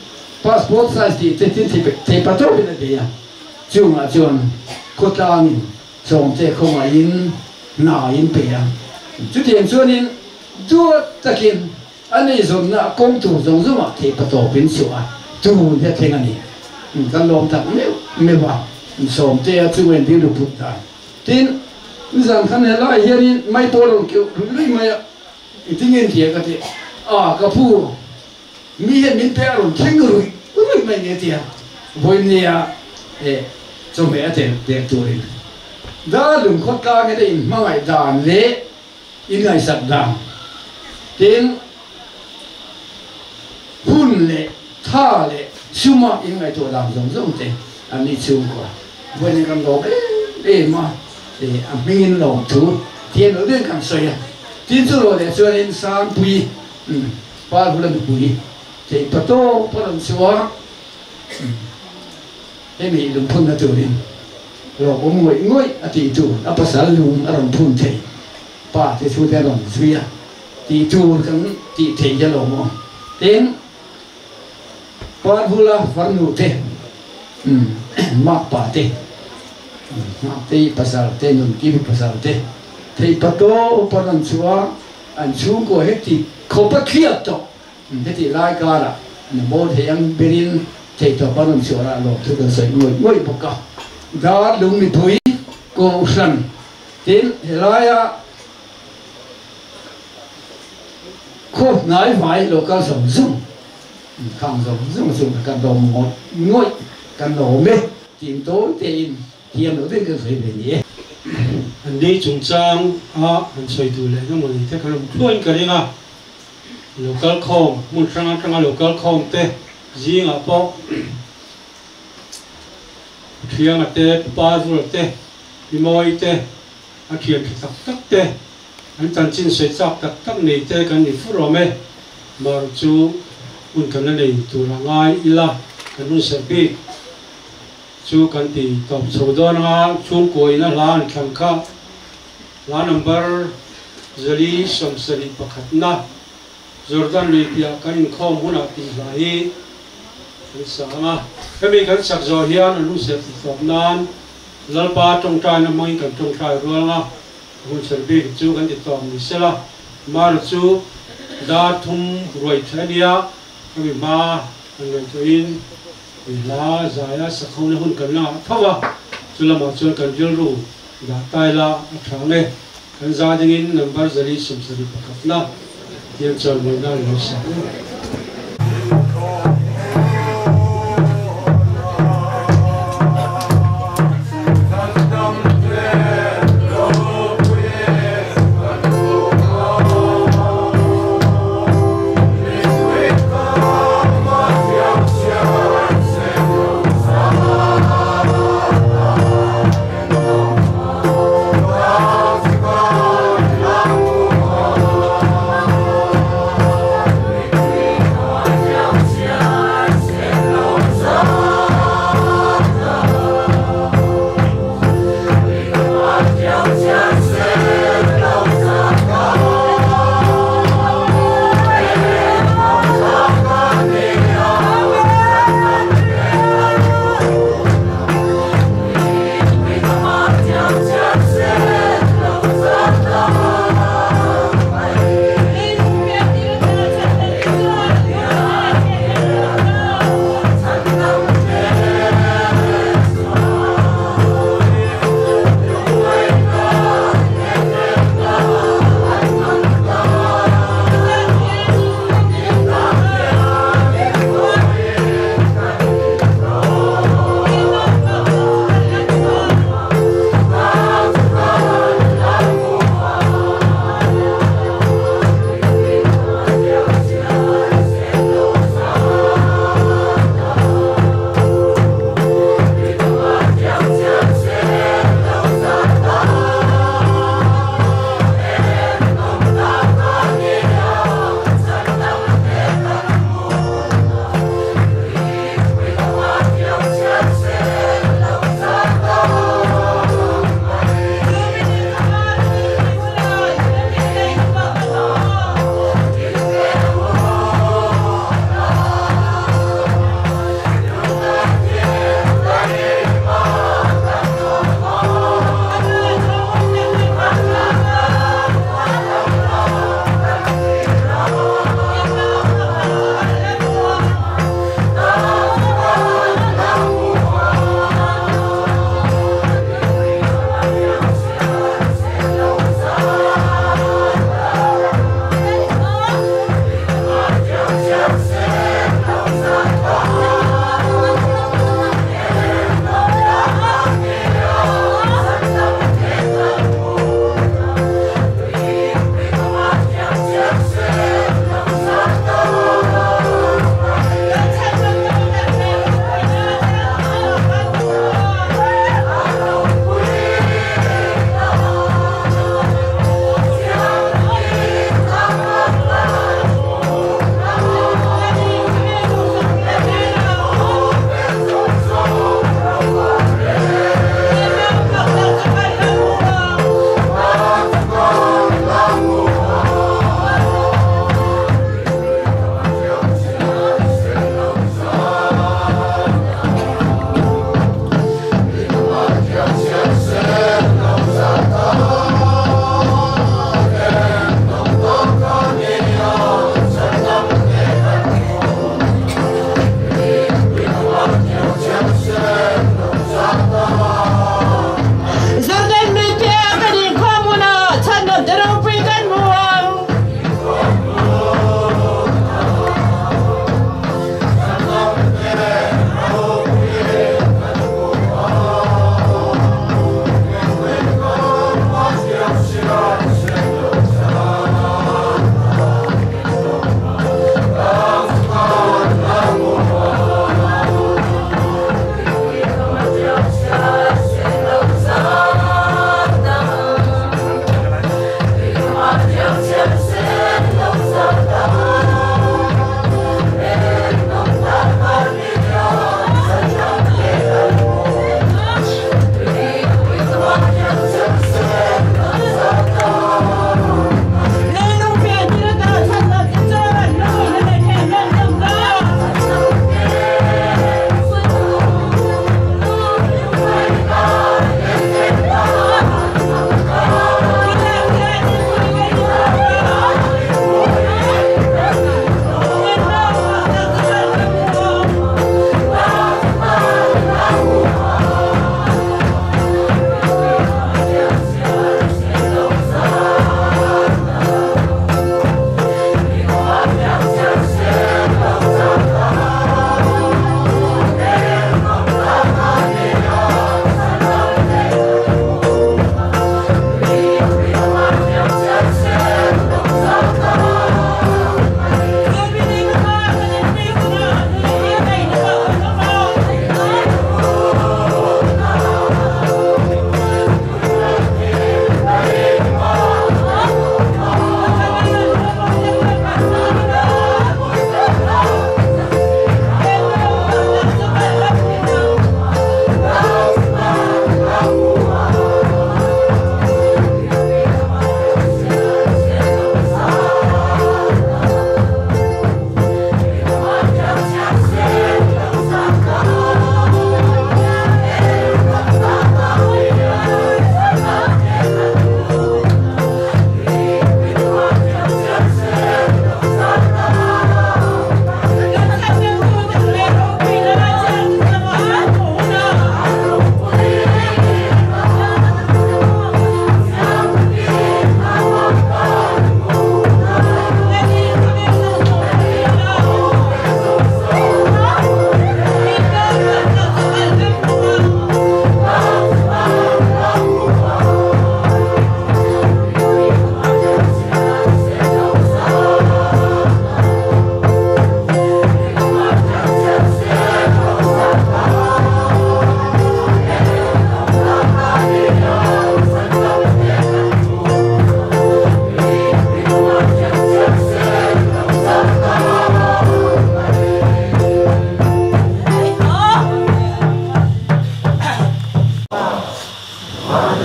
passport size tih te thil thei pa tawpin a bei a. Chungah chuan khawtlangin sawmte khawngaihin hna in pe a. Chutiang chuanin duat takin a neizawnna a kawng tur zawng zawngah thei pa tawpin chhuah a, tun hi a thleng a ni. Kan lawm tak meuh meuh a, sawmte a chunga in rilru put dan. Tin, nizan khan helaiah hianin maipawl a rawn keuh ruih ruih mai a. I ti nge tia ka ti a, ka pu mi hian min pe a rawn thleng ruih ruih mai nge tia vawinia eh chawhmeh a tel pek turin Darlung khawtlang hian a inhmangaih dan leh inngaihsak dan tin hun leh tha leh suma inngaihtuah dan zawng zawng te an ni chhungkua vawiin kan lawm em em a. Tih a hmingin lawm thu thiam loh deuhin kan sawi a, tin chu rawh leh chuanin Sangpui pa bula nupui theih pa tawp a rawn chhuak hemi lungphunna turin Lo om ngoi ngoi a ti tu a pasal lung a ron phun thei pa te thu te ron zuia ti tu kan ti thei ya lo mo ten par bula farnu te mak pa te mak te pasal te nun ki pasal te thei pato upanan chua an chu ko he ti khopa khiat to he ti lai ka la na mo the ang berin thei to panan chua la lo thu kan sai ngoi ngoi boka dar lung mi pui ko san tin helaya kho nai vai local som zum khang som zum zum kan dom ngoi ngoi kan lo me tin to tin thiam lo tin kan sai ve ni an ni chung chang a an soi du le na mo ni te kan thuin ka ringa local khom mun ranga ranga local khom te zinga po thiang te pa zul te moi te a thian tak tak te an chan chin sei chak tak tak nei te kan ni furome mar chu un kan nei tu ra ngai ila kan un se bi chu kan ti top chho don nga chung koi na lan thlang kha la number zali samsari pakhat na Jordan lui pia kan in khom huna ti lai kan sa nga kami kan sak zo hian anu se ti top nan lalpa tong tai na moi kan tong tai rual nga hun ser bi chu kan ti tom ni sela mar chu da thum roi thania kami ma an ngai chu in la zaya sakhong na hun kan la thawa chulama chuan kan jil ru da tai la a thange kan za ding in number zali sumsari pakhat na tiang chuan moi na lo sa. Thank you.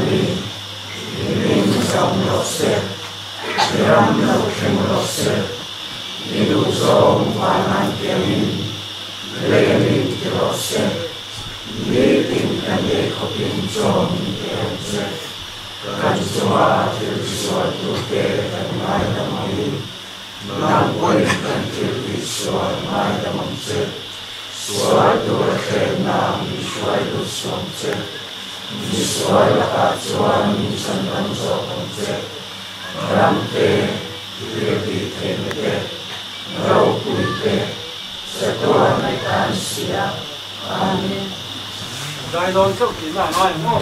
mi, i hming zam rawh se, i ram lo thleng rawh se, i duhzawng van an piangin lei a mi ti rawh se, nitin kan ei khawpin chaw min pe ang che, kan chunga thil tisual tute kan ngaidam angin nang pawhin kan thil tihsual ngaidam ang che, sual tura thlenna min hruai lut suam che, mi sual lakah chuan min chhandam zawk ang che, ram te, thil tih theihna te, ropui te, chatuan a tan si a, Amen. Zai dawn chauh tihna a ngai ang maw?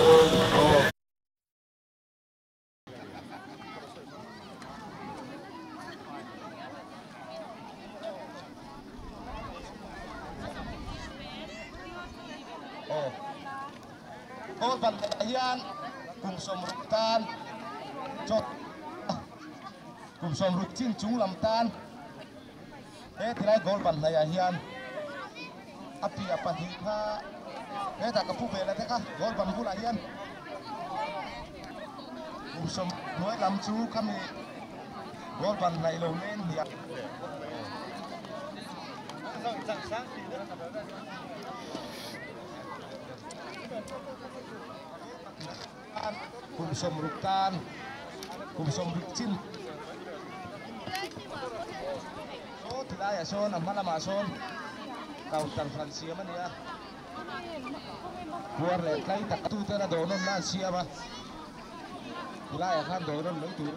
Goal ban leh hian kum sawmruk tan chaw kum sawmruk chin chung lam tan he tilai goal ban hnaihah hian a piah pahnih kha hetah ka pu ve la te kha goal ban bulah hian kum sawm hnuai lam chu khami goal ban hnaih lo nen hniah. Kum sawmruk tan kum sawmruk chin saw tilaiah sawn a hma lamah sawn counter hran siam a ni a puar leh tlai tak tuten a dawh nawn na an siam a tilaiah khan dawh nawn mai tur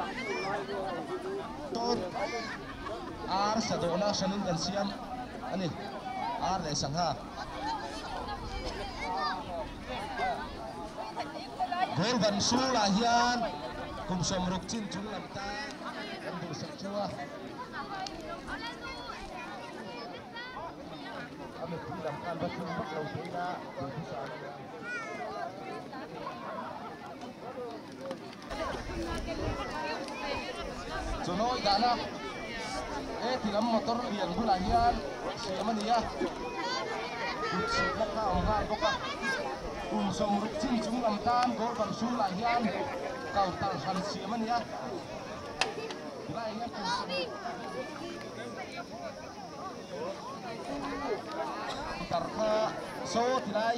a ni. Sawn ar sa dawhna hranin kan siam a ni ar leh sangha. Goal ban sulah hian kum sawmruk chin chung lam tan kan duhsak chu a. A mipui lam khan va thung vak lo thei ila duhthusam a nia. Chunawi dahna he ti lam motor lian bulah hian siam a ni a, kut chhipna kha a awm nghal bawk a, kum sawmruk chin chung lam tan goal ban chhungah hian counter hran siam a ni a, tilaiah hian kum sawmruk counter kha saw tilai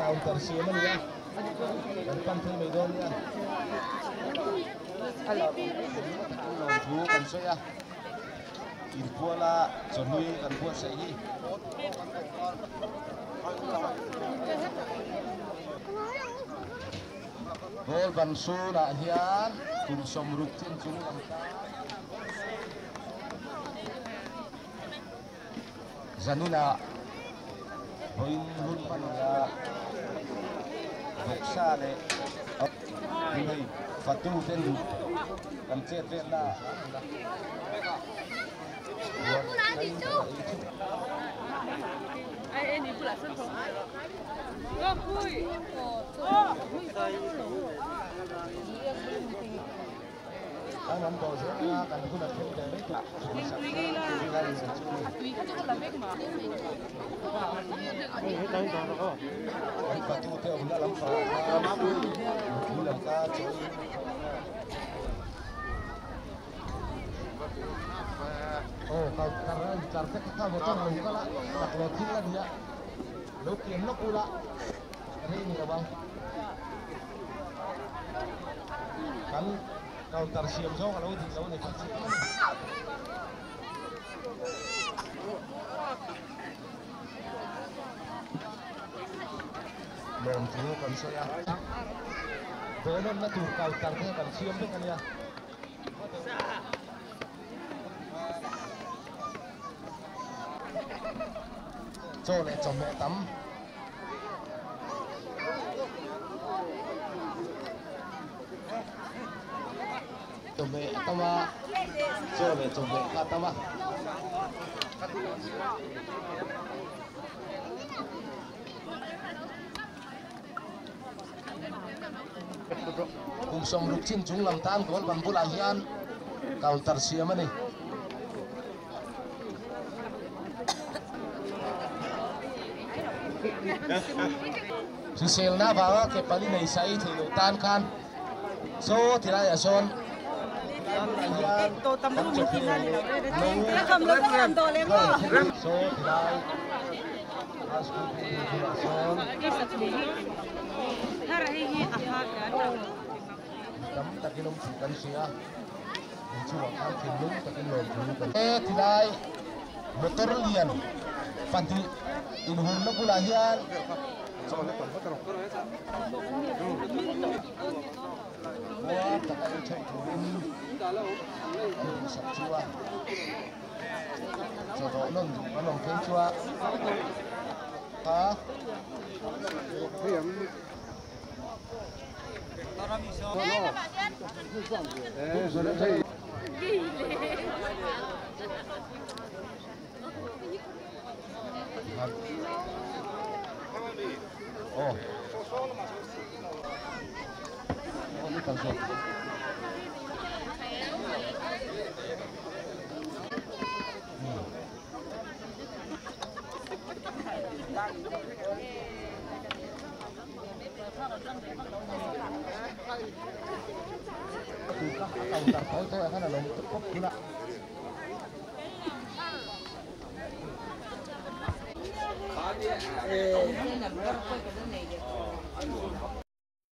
Counter siam a ni a, kan pan thei mai dawn nia. Lawmthu kan sawi a, inpuala chawhlui kan buatsaih hi. Goal ban sunah hian kum sawmruk chin chung lam tan Zaninah vawiin hun hman nia Vawksa leh hei fatu te duh kan chet velna Kan an dawh zel a, kan hun a thleng ve mai tawh. Kan fatu te awmna lam pangah khan mipui lam kha chawiin Aw kal kar a intlar te kha kha motor lo kal a, laklawh thil a nia, lo kian lawk ula. Thei ni lawang kan counter siam zawng alo dik lo ni kha chiang ani. Lawm chu kan sawi a dawhnawn na tur counter te kan siam vek ania. Chaw leh chawhmeh tam. Chawhmeh a tam a, chaw leh chawhmeh kha a tam a. Kum sawmruk chin chung lam tan goal ban bulah hian counter siam a ni. Hriselna avanga ke pali nei sai thei loh tan khan saw tilaiah sawn saw tilai high school building bulah sawn mi tam takin awm tih kan hria. Inchungah khan thinlung takin lawmthu kan He tilai motor lian pahnih inhurna bulah hian Khua taka ei theih turin an duhsak chu a chawdawh nawn duh kan awm phei chu a kha.